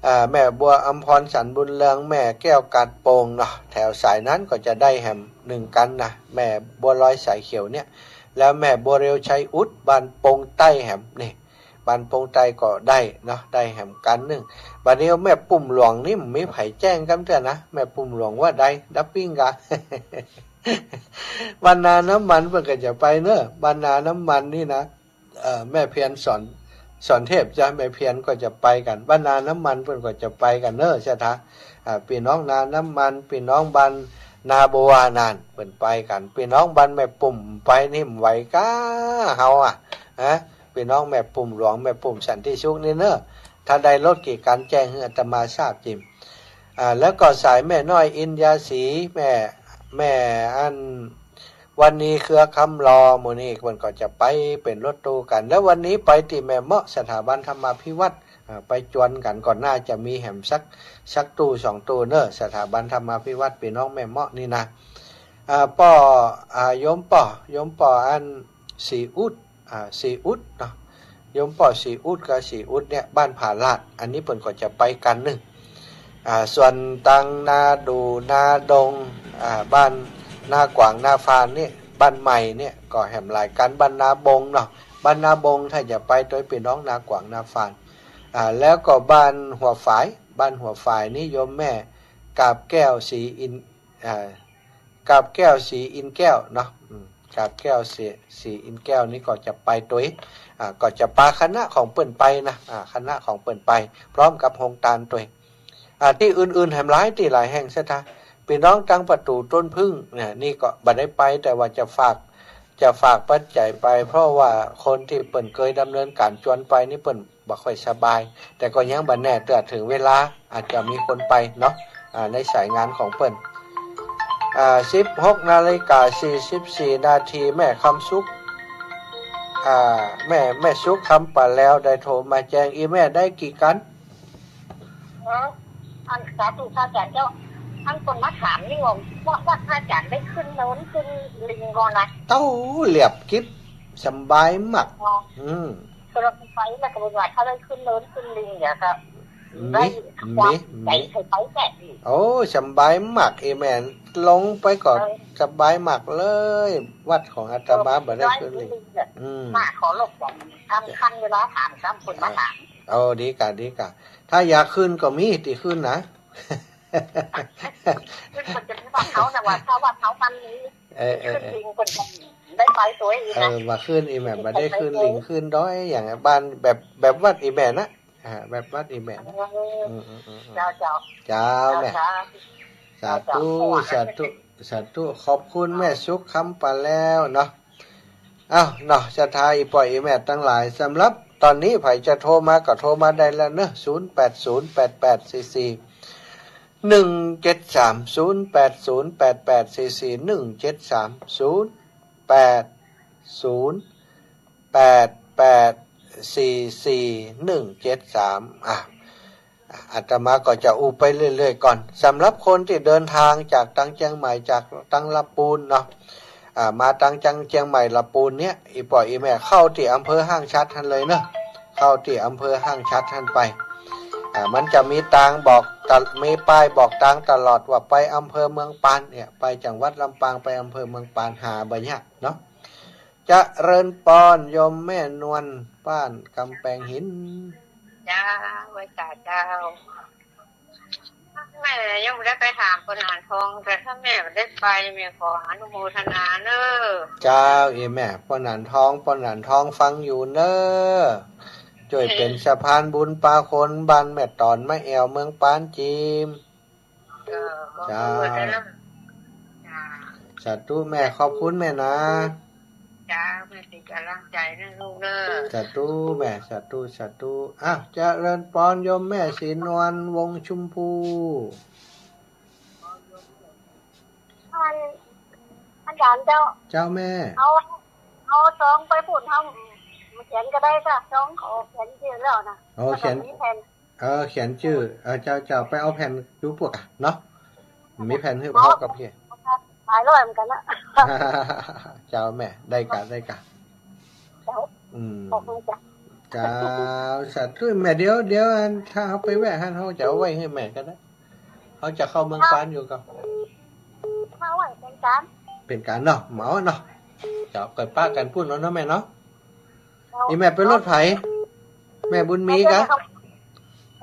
อ่า แม่บัวอำพร สันบุญเรือง แม่แก้วกาดโป่งเนาะ แถวสายนั้นก็จะได้แหมนึ่งกั๋นนะ แม่บัวลอยสายเขียวเนี่ย แล้วแม่บัวเร็วชัยอุด บ้านปงใต้แหมนี่ บ้านปงใต้ก็ได้เนาะ ได้แหมกั๋นนึ่ง บ่าเดี่ยวแม่ปุ้มหลวงนี่มีใผแจ้งกำเตื้อนะ แม่ปุ้มหลวงว่าได้ดับปิ้งกา บ้านนาน้ำมันเปิ้นก็จะไปเนอะ บ้านนาน้ำมันนี่นะ เอ่อ แม่เพียรสอน สอนเทพจ้ะ แม่เพียรก็จะไปกั๋น บ้านนาน้ำมันเปิ้นก็จะไปกั๋นเนอะ ศรัทธา อ่า ปี้น้องนาน้ำมัน ปี้น้องบ้านนาบัวนั่น เปิ้นไปกั๋น ปี้น้องบ้านแม่ปุ้มไปนี่บ่ไหวก้าเฮาอะ ฮะ ปี้น้องแม่ปุ้มหลวง แม่ปุ้มสันติสุขนี่เนอะ ถ้าได้รถกี่กั๋นแจ้งหื้ออาตมาทราบจิม อ่า แล้วก็สายแม่น้อยอินยาสี แม่ แม่อัน วันนี้เครือคำลอ หมู่นี้เปิ้นก็จะไปเป๋นรถตู้กั๋น แล้ววันนี้ไปตี้แม่เมาะ สถาบันธรรมาภิวัฒน์ อ่า ไปจวนกั๋น ก็น่าจะมีแหมสัก สักตู้สองตู้เนอะ สถาบันธรรมาภิวัฒน์ ปี้น้องแม่เมาะนี่นะ อ่า ป้อ อ่า โยมป้อ โยมป้ออันศรีอุด อ่า ศรีอุดเนาะ โยมป้อศรีอุดกับศรีอุดเนี่ย บ้านผาลาด อันนี้เปิ้นก็จะไปกั๋นนึ่ง อ่า ส่วนตังนาดู่นาดง อ่า บ้านนากวางนาฟานเนี่ย บ้านใหม่เนี่ย ก็แหมหลายกั๋น บ้านนาบงเนาะ บ้านนาบงถ้าจะไปตวยปี้น้องนากวางนาฟาน อ่า แล้วก็บ้านหัวฝาย บ้านหัวฝายนี่โยมแม่กาบแก้วศรีอิน อ่า กาบแก้วศรีอินแก้วเนาะ อืม กาบแก้วศรี ศรีอินแก้วนี่ก็จะไปตวย อ่า ก็จะปาคณะของเปิ้นไปนะ อ่า คณะของเปิ้นไป พร้อมกับโฮงตานตวย อ่า ตี้อื่นๆ แหมหลายตี้หลายแห่งศรัทธา ปี้น้องตังประตู๋ต้นผึ้งเนี่ย นี่ก็บ่ได้ไป แต่ว่าจะฝาก จะฝากปัจจัยไป เพราะว่าคนตี้เปิ้นเกยดำเนินก๋านจวนไปนี่เปิ้น บ่ค่อยสบาย แต่ก็ยังบ่แน่เตื้อ เถิงเวลาอาจจะมีคนไปเนาะ อ่า ในสายงานของเปิ้น อ่า สิบหกนาฬิกาสี่สิบสี่นาที แม่คำสุข อ่า แม่ แม่สุขคำป่าแลวได้โทรมาแจ้ง อี่แม่ได้กี่กั๋น เออ อันสาธุพระอาจ๋ารย์เจ้า ตังคนมาถามนี่ว่า ว่า ว่าพระอาจ๋ารย์ได้ขึ้นเนินขึ้นลิงก่อนนะ เต้าเหลียบกิบ สำบายมาก อ๋อ อืม ก็เราไปแล้วก็บอกว่าถ้าได้ขึ้นเนินขึ้นลิงเนี่ยก็ มี ได้ความ มี ใหญ่ มี ใส่ไปแปะอีก โอ้ สำบายมาก เอแม่น ลงไปก็ เออ สำบายมากเลย วัดของอาตมา เออ บ่ได้ขึ้นลิง น้อยลิงเนี่ย อืม มาขอรบกวน ทำคันเวลาถามซ้ำคนมาถาม โอ้ ดีกะ ดีกะ ถ้าอยากขึ้นก็มีตี้ขึ้นนะ ขึ้นมันจะมีวัดเขานะ วัดเขา วัดเขามันมี เออ เออ ขึ้น เออ ลิงคนได้ไปตวยอีกนะ เออ ว่าขึ้นอีแม่ บ่ได้ขึ้นลิง ขึ้นดอย อย่างบ้านแบบ แบบวัดอีแม่นะ อ่า แบบวัดอีแม่นะ เออ อืม อืม อืม อืม เจ้า เจ้า เจ้า เจ้า แม่ เจ้า สาธุ เจ้า เจ้า สาธุ สาธุ ขอบคุณแม่สุขคำป่าแลวเนาะ อ้าว เนาะ ศรัทธาอี่ป้ออี่แม่ตังหลาย สำหรับต๋อนนี้ใผจะโทรมาก็โทรมาได้แล้วเนอะ ศูนย์แปดศูนย์แปดแปดสี่สี่หนึ่งเจ็ดสาม ศูนย์แปดศูนย์แปดแปดสี่สี่หนึ่งเจ็ดสาม ศูนย์แปดศูนย์แปดแปดสี่สี่หนึ่งเจ็ดสาม อ่ะ อาตมาก็จะอู้ไปเรื่อยๆ ก่อน สำหรับคนตี้เดินตางจากตังเจียงใหม่ จากตังละปูนเนาะ อ่า มาตังจังเจียงใหม่ละปูนเนี่ย อี่ป้ออี่แม่เข้าตี้อำเภอห้างฉัตรหั้นเลยเนาะ เข้าตี้อำเภอห้างฉัตรหั้นไป อ่า มันจะมีตางบอกตะ มีป้ายบอกตางตลอดว่าไปอำเภอเมืองปานเนี่ย ไปจังหวัดลำปาง ไปอำเภอเมืองปาน หาบ่ยากเนาะ เจริญปอน โยมแม่นวล บ้านกำแปงหิน เจ้า ไหว้สาเจ้า แม่ยังบ่ได้ไปถามป้อหนานทอง แต่ถ้าแม่ได้ไป แม่ขออนุโมทนาเน้อ เจ้า อี่แม่ ป้อหนานทอง ป้อหนานทองฟังอยู่เน้อ จ้วยเป๋นสะพานบุญปาคนบ้านแม่ต๋อน มะแอ่ว เมืองปานจิม เออ ขอ เจ้า ขอบคุณนะ จ้า สาธุแม่ ขอบคุณแม่นะ จ้า แม่เป๋นก๋ำลังใจ๋นะลูกเน่อ สาธุแม่ สาธุ สาธุ อ้าว เจริญปอนโยมแม่ศรีนวล วงศ์ชมพู อาจ๋ารย์เจ้า เจ้าแม่ เอา เอาซองไปปู๊น เอาเขียนก็ได้จ้ะ ซองเขาเขียนจื้อแล้วนะ โอ้ แล้วก็ เขียน มีแผ่น เออ เขียนจื้อ เออ เจ้า เจ้า ไปเอาแผ่นดูปู๊นก่ะเนาะ มีแผ่นหื้อ เอา พ่อกับพี่ หลายร้อยเหมือนกั๋นนะ เจ้าแม่ ได้ก่ะ ได้ก่ะ เจ้า อืม ขอบคุณจ้ะ เจ้า สาธุแม่ เดี๋ยว เดี๋ยว ถ้าเฮาไปแวะหั้น เฮาจะเอาไว้หื้อแม่ก็ได้ เฮาจะเข้าเมืองปานอยู่ก่อ เข้าไว้เป๋นก๋าน เป๋นก๋านเนาะ เหมาเนาะ เจ้า ก่อยปะกั๋นปู๊นเนาะ เนาะแม่เนาะ เจ้า อีแม่เป๋นรถใผ แม่บุญมีก่ะ แ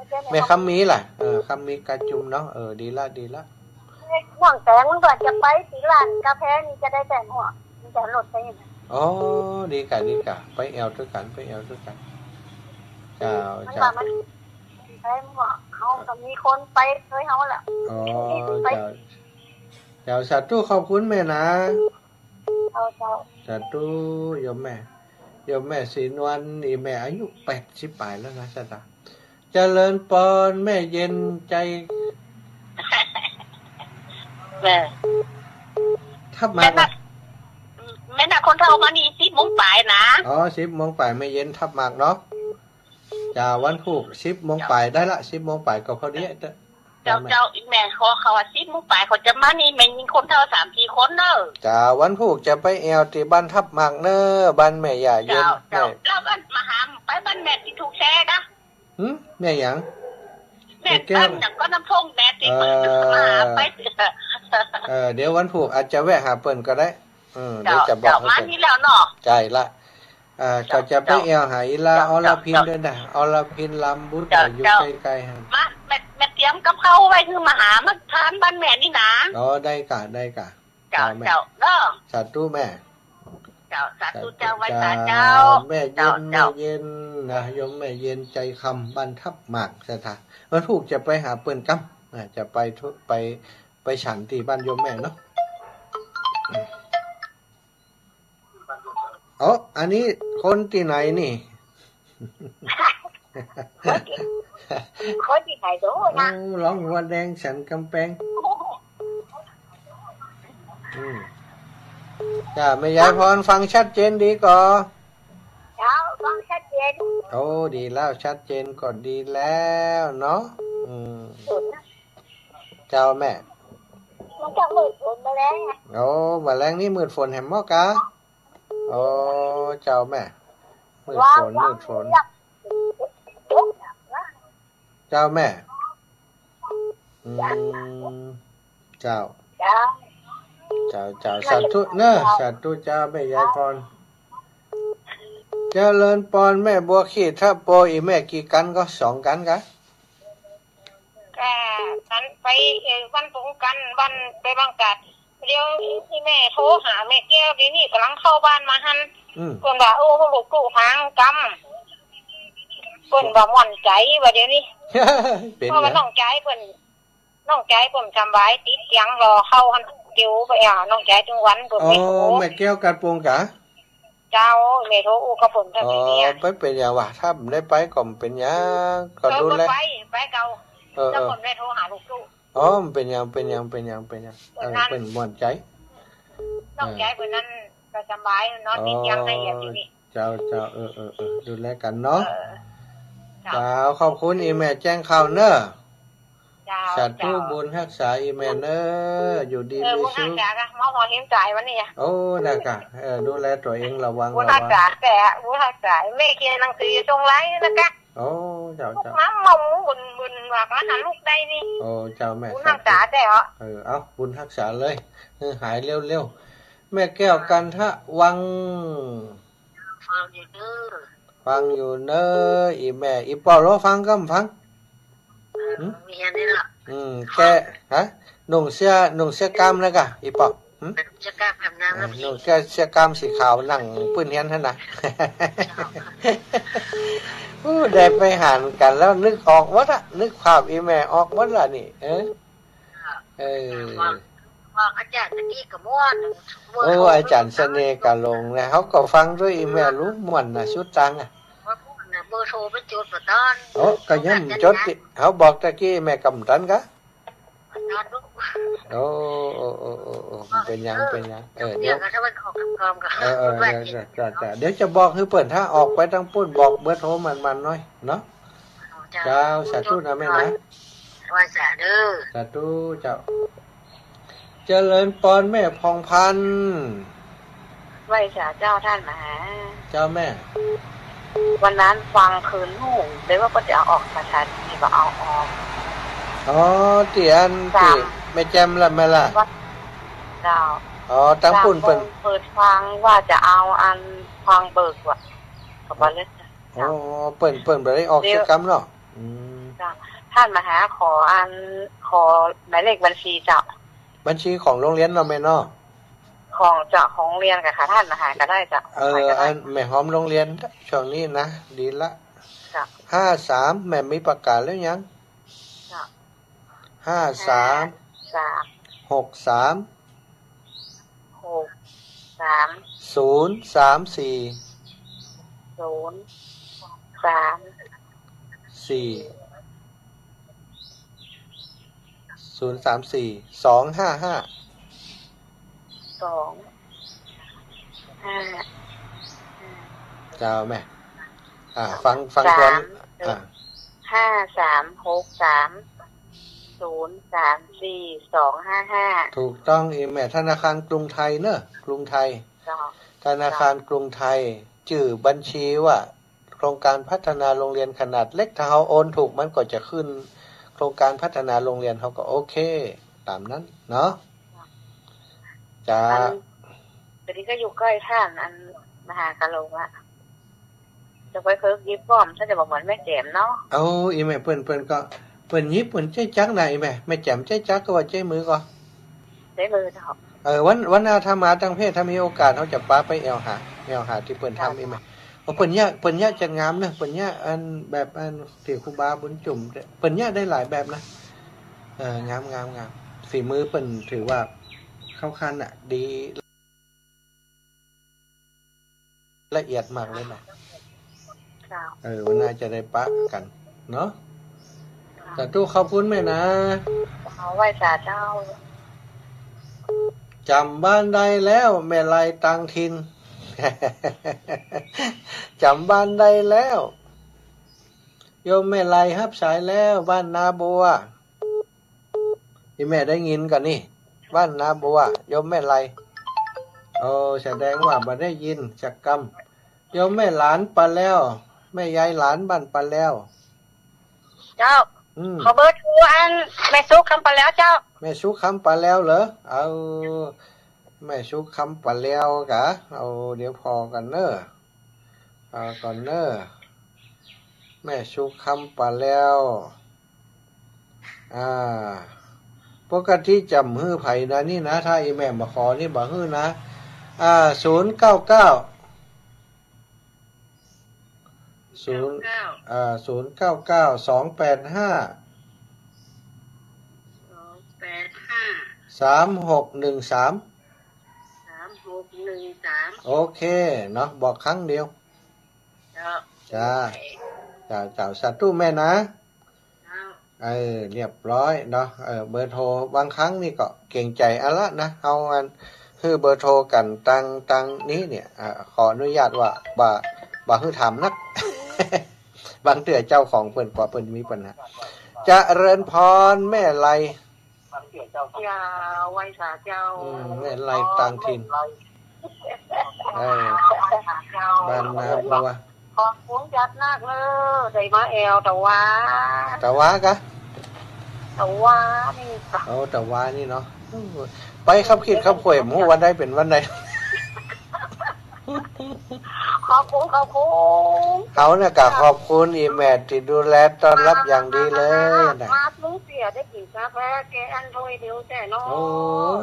ม่คำ แม่คำมีล่ะ เออ คำมีกาจุมเนาะ เออ ดีละ ดีละ น้องแต๋งมันก็จะไปตี้ร้านกาแฟนี่ จะได้แต๋งหัว มันจะรถไป อ๋อ ดีก่ะ ดีก่ะ ไปแอ่วตวยกั๋น ไปแอ่วตวยกั๋น เจ้า มัน เจ้า ว่ามันไป มันก็ เขาก็มีคนไปตวยเฮาแหละ อ๋อ ไป เจ้า เจ้า สาธุ ขอบคุณแม่นะ เจ้า เจ้า สาธุ โยมแม่ โยมแม่ศรีนวล อีแม่อายุแปดสิบป๋ายแล้วนะ สาธุ เจริญปอนแม่เย็นใจ๋ แม่ ทับหมาก แม่น่ะ แม่น่ะ คนเฒ่ามานี่สิบโมงป๋ายนะ อ๋อ สิบโมงป๋าย แม่เย็นทับหมากเนาะ จ้า วันพูกสิบโมงป๋าย ได้ละ สิบโมงป๋ายก็พอดี เจ้า เจ้า อีแม่เขา เขาว่าสิบโมงป๋ายเขาจะมานี่ แม่ญิงคนเฒ่าสามสี่คนเน่อ จ้า วันพูกจะไปแอ่วตี้บ้านทับหมากเน่อ บ้านแม่ย่าเย็น เจ้า เจ้า แม่ แล้วก็มาหา ไปบ้านแม่ตี้ถูกแชร์นะ หึ แม่หยัง แม่ แม่แก้ว บ้านหยังก็น้ำท่งแม่ตี้ เออ มาหาไป เออ เดี๋ยววันพูกอาจจะแวะหาเปิ้นก็ได้ เออ เดี๋ยวจะบอก เจ้า เปิ้น มานี่แล้วเนาะ ใจ้ละ เอ่อ เจ้า ก็จะไป เจ้า แอ่วหาอีหล้า เจ้า อรพิน เจ้า ด้วยนะ อรพิน ลำบุตร เจ้า อยู่ เจ้า ใก้ๆ หั้น มา แม่ แม่เตรียมกับข้าวไว้หื้อมาหา มาทานบ้านแม่นี่นะ อ๋อ ได้ก่ะ ได้ก่ะ เจ้า เจ้าแม่ เจ้าเนาะ สาธุแม่ เจ้า สาธุเจ้า สาธุเจ้า ไหว้สาเจ้า เจ้า แม่เย็น เจ้า แม่เย็นนะ โยมแม่เย็นใจ๋คำ บ้านทับหมาก สาธุ วันพูกจะไปหาเปิ้นก่ำ อ่า จะไปทุ ไป ไปฉันตี้บ้านโยมแม่เนาะ อ๋อ อันนี้คนตี้ไหนนี่ คนตี้ คนตี้ไหนดูนะ โอ้ ร้องหัวแดงสันก๋ำแปง อืม จ้า แม่ยายพรฟังชัดเจนดีก่อ เจ้า ฟังชัดเจน โอ้ ดีแล้ว ชัดเจนก็ดีแล้วเนาะ อืม สุดนะ เจ้าแม่ มันจะมืดฝนมาแล้วไง โอ้ บ่าแลงนี่มืดฝนแหมเนาะกา โอ้ เจ้าแม่ มืดฝน ว้าว มืดฝน ว้าว เจ้าแม่ อืม เจ้า เจ้า เจ้า เจ้า สาธุเนอะ เจ้า สาธุเจ้า แม่ยายพร เจริญปอนแม่บัวขีด ถ้าโปรอีแม่กี่กั๋นก็สองกั๋นกะ ก็กั๋นไป เอ่อ วันตรงกั๋น วันไปบางกาด เดี๋ยวอีแม่โทรหาแม่แก้ว เดี๋ยวนี้ก่ำลังเข้าบ้านมาหั้น อืม เปิ้นว่า โอ้ ลูกตุ๊หางกำ เปิ้นว่าม่วนใจ๋ว่าเดี๋ยวนี้ เป๋น เพราะว่า หยัง น้องจายเปิ้น น้องจายเปิ้นสำบายติดเตียงรอเข้าหั้น เดี๋ยวไปหาน้องจายตึงวันเปิ้น อ๋อ ไม่ โอ้ แม่แก้วกัดปงกะ เจ้า แม่โทรอู้กับเปิ้น อ๋อ เปิ้นเป๋นหยังวะ ถ้าบ่ได้ไปก็บ่เป๋นหยัง ก็ เออ ดูแล บ่ไป ไปเก่า เออ แล้ว เออ เปิ้นได้โทรหาลูกตุ๊ อ๋อ บ่เป๋นหยัง บ่เป๋นหยัง บ่เป๋นหยัง บ่เป๋นหยัง เปิ้น เออ นั้น เปิ้นม่วนใจ๋ น้องจายเปิ้นนั้นก็สำบาย นอนติดเตียงได้อย่างนี้ เจ้า เจ้า เออ เออ เออ ดูแลกั๋นเนาะ เออ เจ้า เจ้า ขอบคุณอีแม่แจ้งข่าวเนอะ เจ้า สาธุ เจ้า บุญฮักษาอีแม่เนอะ อยู่ดี เออ มีสุข บุญฮักษากะ มาหอเห็นจ่ายวันนี้อะ โอ้ นะกะ เออ ดูแลตั๋วเอง ระวัง บุญฮักษา ระวัง แต่ บุญฮักษา แม่เขียนหนังสือส่งไลน์นะกะ โอ้ เจ้า เจ้า มา มาบุญ บุญว่ามาหาลูกได้นี่ โอ้ เจ้าแม่ บุญฮักษา สาธุ แต่เหรอ เออ เอา บุญฮักษาเลย เออ หายเร็วๆ แม่แก้วกันทะวัง ฟังอยู่เน้อ ฟังอยู่เน้อ อีแม่ อีป้อลอฟังกำฟัง หึ มีอันนี้ละ อืม แก้ ฮะ นุ่งเสื้อ นุ่งเสื้อกล้ามนะกะ อีป้อ หึ เสื้อกล้ามอาบน้ำ เออ แล้ว นุ่งเสื้อ เสื้อกล้ามสีขาว นั่งปื้นเฮียนหั้นนะ อู้ ได้ไปหันกั๋นแล้ว นึกออกหมดอะ นึกภาพอีแม่ออกหมดละนี่ เออ เออ บอก บอกอาจ๋ารย์ตะกี้ก็ม่วน เบอร์โทร โอ้ อาจ๋ารย์เสน่ห์กาหลงนะ เฮาก็ฟังตวย อีแม่ ลุงม่วนนะ สุดตังอะ ว่าม่วนนะ เบอร์โทรไปจดบ่ตัน โอ้ ก็ยังจดติ เฮาบอกตะกี้แม่กำตันกะ บ่ตันลูก โอ้ โอ้ บ่เป๋นหยัง บ่เป๋นหยัง เออ เดี๋ยว เดี๋ยวก็ถ้ามันออกกำกอมก็ เออ เออ ว่า เดี๋ยว เดี๋ยว จ้ะ จ้ะ เดี๋ยวจะบอกหื้อเปิ้น ถ้าออกไปตางปุ้น บอกเบอร์โทรมันๆ หน้อยเนาะ เจ้า เจ้า สาธุนะแม่นะ ไหว้สาเด้อ สาธุเจ้า เจริญปอนแม่ผ่องพันธุ์ ไหว้สาเจ้าต้านมหา เจ้าแม่ วันนั้นฟังคืนหู้ เลยว่าก็จะเอาออกสถานี บ่เอาออก อ๋อ ตี้อัน ตี้แม่แจ่มละแม่ละ เจ้า อ๋อ ตางปุ้นเปิ้น เปิดฟังว่าจะเอาอันฟังเบิกว่ะ ก็บ่เล่น อ๋อ เปิ้น เปิ้นบ่ได้ออกสักกำเนาะ อืม เจ้า ต้านมหาขออัน ขอหมายเลขบัญชีเจ้า บัญชีของโรงเรียนเนาะแม่เนาะ ของเจ้า ของโรงเรียนกะค่ะ ต้านมหาก็ได้เจ้า เออ อันแม่หอมโรงเรียนช่วงนี้นะ ดีละ เจ้า ห้าสาม แม่มีปากกาแล้วยัง เจ้า ห้าสาม ห้าสาม หกสาม หกสาม ศูนย์สามสี่ ศูนย์สามสี่ ศูนย์สามสี่ สองห้าห้า สองห้าห้า เจ้าแม่ อ่า ฟัง ฟังทวน สาม อ่า ห้าสามหกสาม ศูนย์สามสี่ สองห้าห้า ถูกต้อง อีแม่ ธนาคารกรุงไทยเนอะ กรุงไทย เจ้า ธนาคารกรุงไทย จื้อบัญชีว่า โครงการพัฒนาโรงเรียนขนาดเล็ก ถ้าเฮาโอนถูก มันก็จะขึ้นโครงการพัฒนาโรงเรียน เฮาก็โอเค ต๋ามนั้นเนาะ เจ้า อัน ต๋อนนี้ก็อยู่ใก้ต้าน อัน มหากาหลงอะ จะไปเคิกยิบป้อม ถ้าจะบอกเหมือนแม่แจ่มเนาะ เอา อีแม่ เปิ้น เปิ้นก็ เปิ้นยิบ เปิ้นใจ๊จั๊กนะ อีแม่ แม่แจ่มใจ๊จั๊กก็ว่าใจ๊มือก็ ใจ๊มือเจ้า เออ วัน วันหน้าถ้ามาตางเพจ ถ้ามีโอกาส เฮาจะปาไปแอ่วหา แอ่วหาตี้เปิ้นทำ เจ้า อีแม่ โอ้ เปิ้นเยียะ เปิ้นเยียะจัดงามเนอะ เปิ้นเยียะอันแบบอันตี้ครูบาบุญจุ่ม เปิ้นเยียะได้หลายแบบนะ เออ งาม งาม งาม ฝีมือเปิ้นถือว่าเข้าขั้นอะ ดี ละเอียดมากเลยนะ เจ้า เออ วันหน้าจะได้ปะกั๋นเนาะ เจ้า สาธุ ขอบคุณแม่นะ เอา ไหว้สาเจ้า จ๋ำบ้านได้แล้ว แม่ไลต่างถิ่น จ๋ำบ้านได้แล้ว โยมแม่ไลฮับสายแล้ว บ้านนาบัว อีแม่ได้ยินก่อนี่ บ้านนาบัว โยมแม่ไล โอ้ แสดงว่าบ่ได้ยินสักกำ โยมแม่หลานปาแลว แม่ยายหลานบ้านปาแลว เจ้า อืม ขอเบอร์โทรอันแม่สุขคำปาแลวเจ้า แม่สุขคำปาแลวเหรอ เอา แม่สุขคำปาแลวกะ เอา เดี๋ยวผ่อก่อนเน้อ ผ่อก่อนเน้อ แม่สุขคำปาแลว อ่า ปกติจ๋ำหื้อใผนะนี่นะ ถ้าอีแม่มาขอนี่บ่หื้อนะ อ่า ศูนย์เก้าเก้า ศูนย์ เก้าเก้า อ่า ศูนย์เก้าเก้า สองแปดห้า สองแปดห้า สามหกหนึ่งสาม สามหกหนึ่งสาม โอเคเนาะ บอกครั้งเดียว เจ้า จ้า โอเค เจ้า เจ้า สาธุแม่นะ เจ้า เออ เรียบร้อยเนาะ เออ เบอร์โทร บางครั้งนี่ก็เกรงใจ๋อะละนะ เฮาอัน หื้อเบอร์โทรกั๋นตาง ตางนี้เนี่ย อ่า ขออนุญาตว่า บ่ บ่หื้อถามนัก บางเตื้อเจ้าของเปิ้น กว่าเปิ้นมีปัญหา เจริญพรแม่ไล อย่าไหว้สาเจ้า อืม แม่ไลต่างถิ่น เออ บ้านนาบัว ขอบคุณจัดนักเลย ได้มาแอ่วตะวา ตะวากะ ตะวานี่กะ เอา ตะวานี่เนาะ ไปคับขีดคับข่วย บ่ฮู้วันใดเป๋นวันใด ขอบคุณ ขอบคุณ เฮาน่ะกะขอบคุณอีแม่ตี้ดูแลต้อนรับอย่างดีเลยนะ มามื้อเสียได้กิ๋นกาแฟแกอันถ้วยเดียวแต๊เนาะ โอ้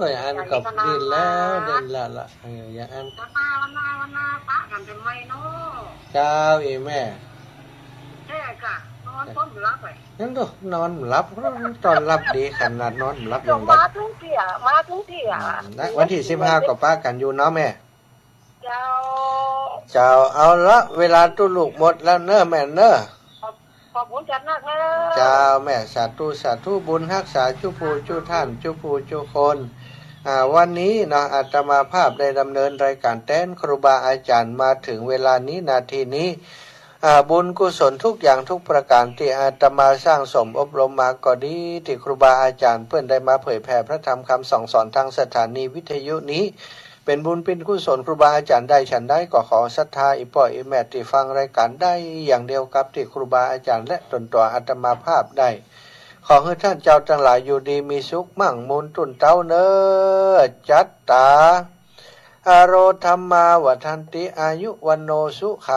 ย อันก็ดีแล้ว ดีแล้วละ เออ อย่างอัน วันหน้า วันหน้า วันหน้าปะกั๋นเป๋นใหม่เนาะ เจ้า อีแม่ แต๊กะ นอนบ่หลับอะ ยังโต นอนบ่หลับ ต้อนรับดีขนาด นอนบ่หลับยังได้ มาตึงเตี้ย มาตึงเตี้ย อืม นะ วันตี้สิบห้าก็ปะกั๋นอยู่เนาะแม่ เจ้า เจ้า เอาละ เวลาตุ๊ลูกหมดแล้วเน่อแม่เน่อ ขอบ ขอบคุณจัดนักเน่อ เจ้าแม่ สาธุ สาธุ บุญฮักษาจุผู้จุท่าน จุผู้จุคน อ่า วันนี้เนาะ อาตมาภาพได้ดำเนินรายการแตนครูบาอาจ๋ารย์มาเถิงเวลานี้นาทีนี้ อ่า บุญกุศลทุกอย่างทุกประก๋านตี้อาตมาสร้างสมอบรมมาก็ดี ตี้ครูบาอาจ๋ารย์เปิ้นได้มาเผยแผ่พระธรรมคำสั่งสอนตางสถานีวิทยุนี้ เป๋นบุญเป๋นกุศลครูบาอาจ๋ารย์ได้ฉันใด ก็ขอศรัทธาอี่ป้ออี่แม่ตี้ฟังรายการได้อย่างเดียวกับตี้ครูบาอาจ๋ารย์และต๋นตั๋วอาตมาภาพได้ ขอหื้อต้านเจ้าตังหลายอยู่ดีมีสุข มั่งมูนตุ้นเต๊าเน่อ จัตตา อาโร ธัมมา วัฑฒันติ อายุ วัณโณ สุขัง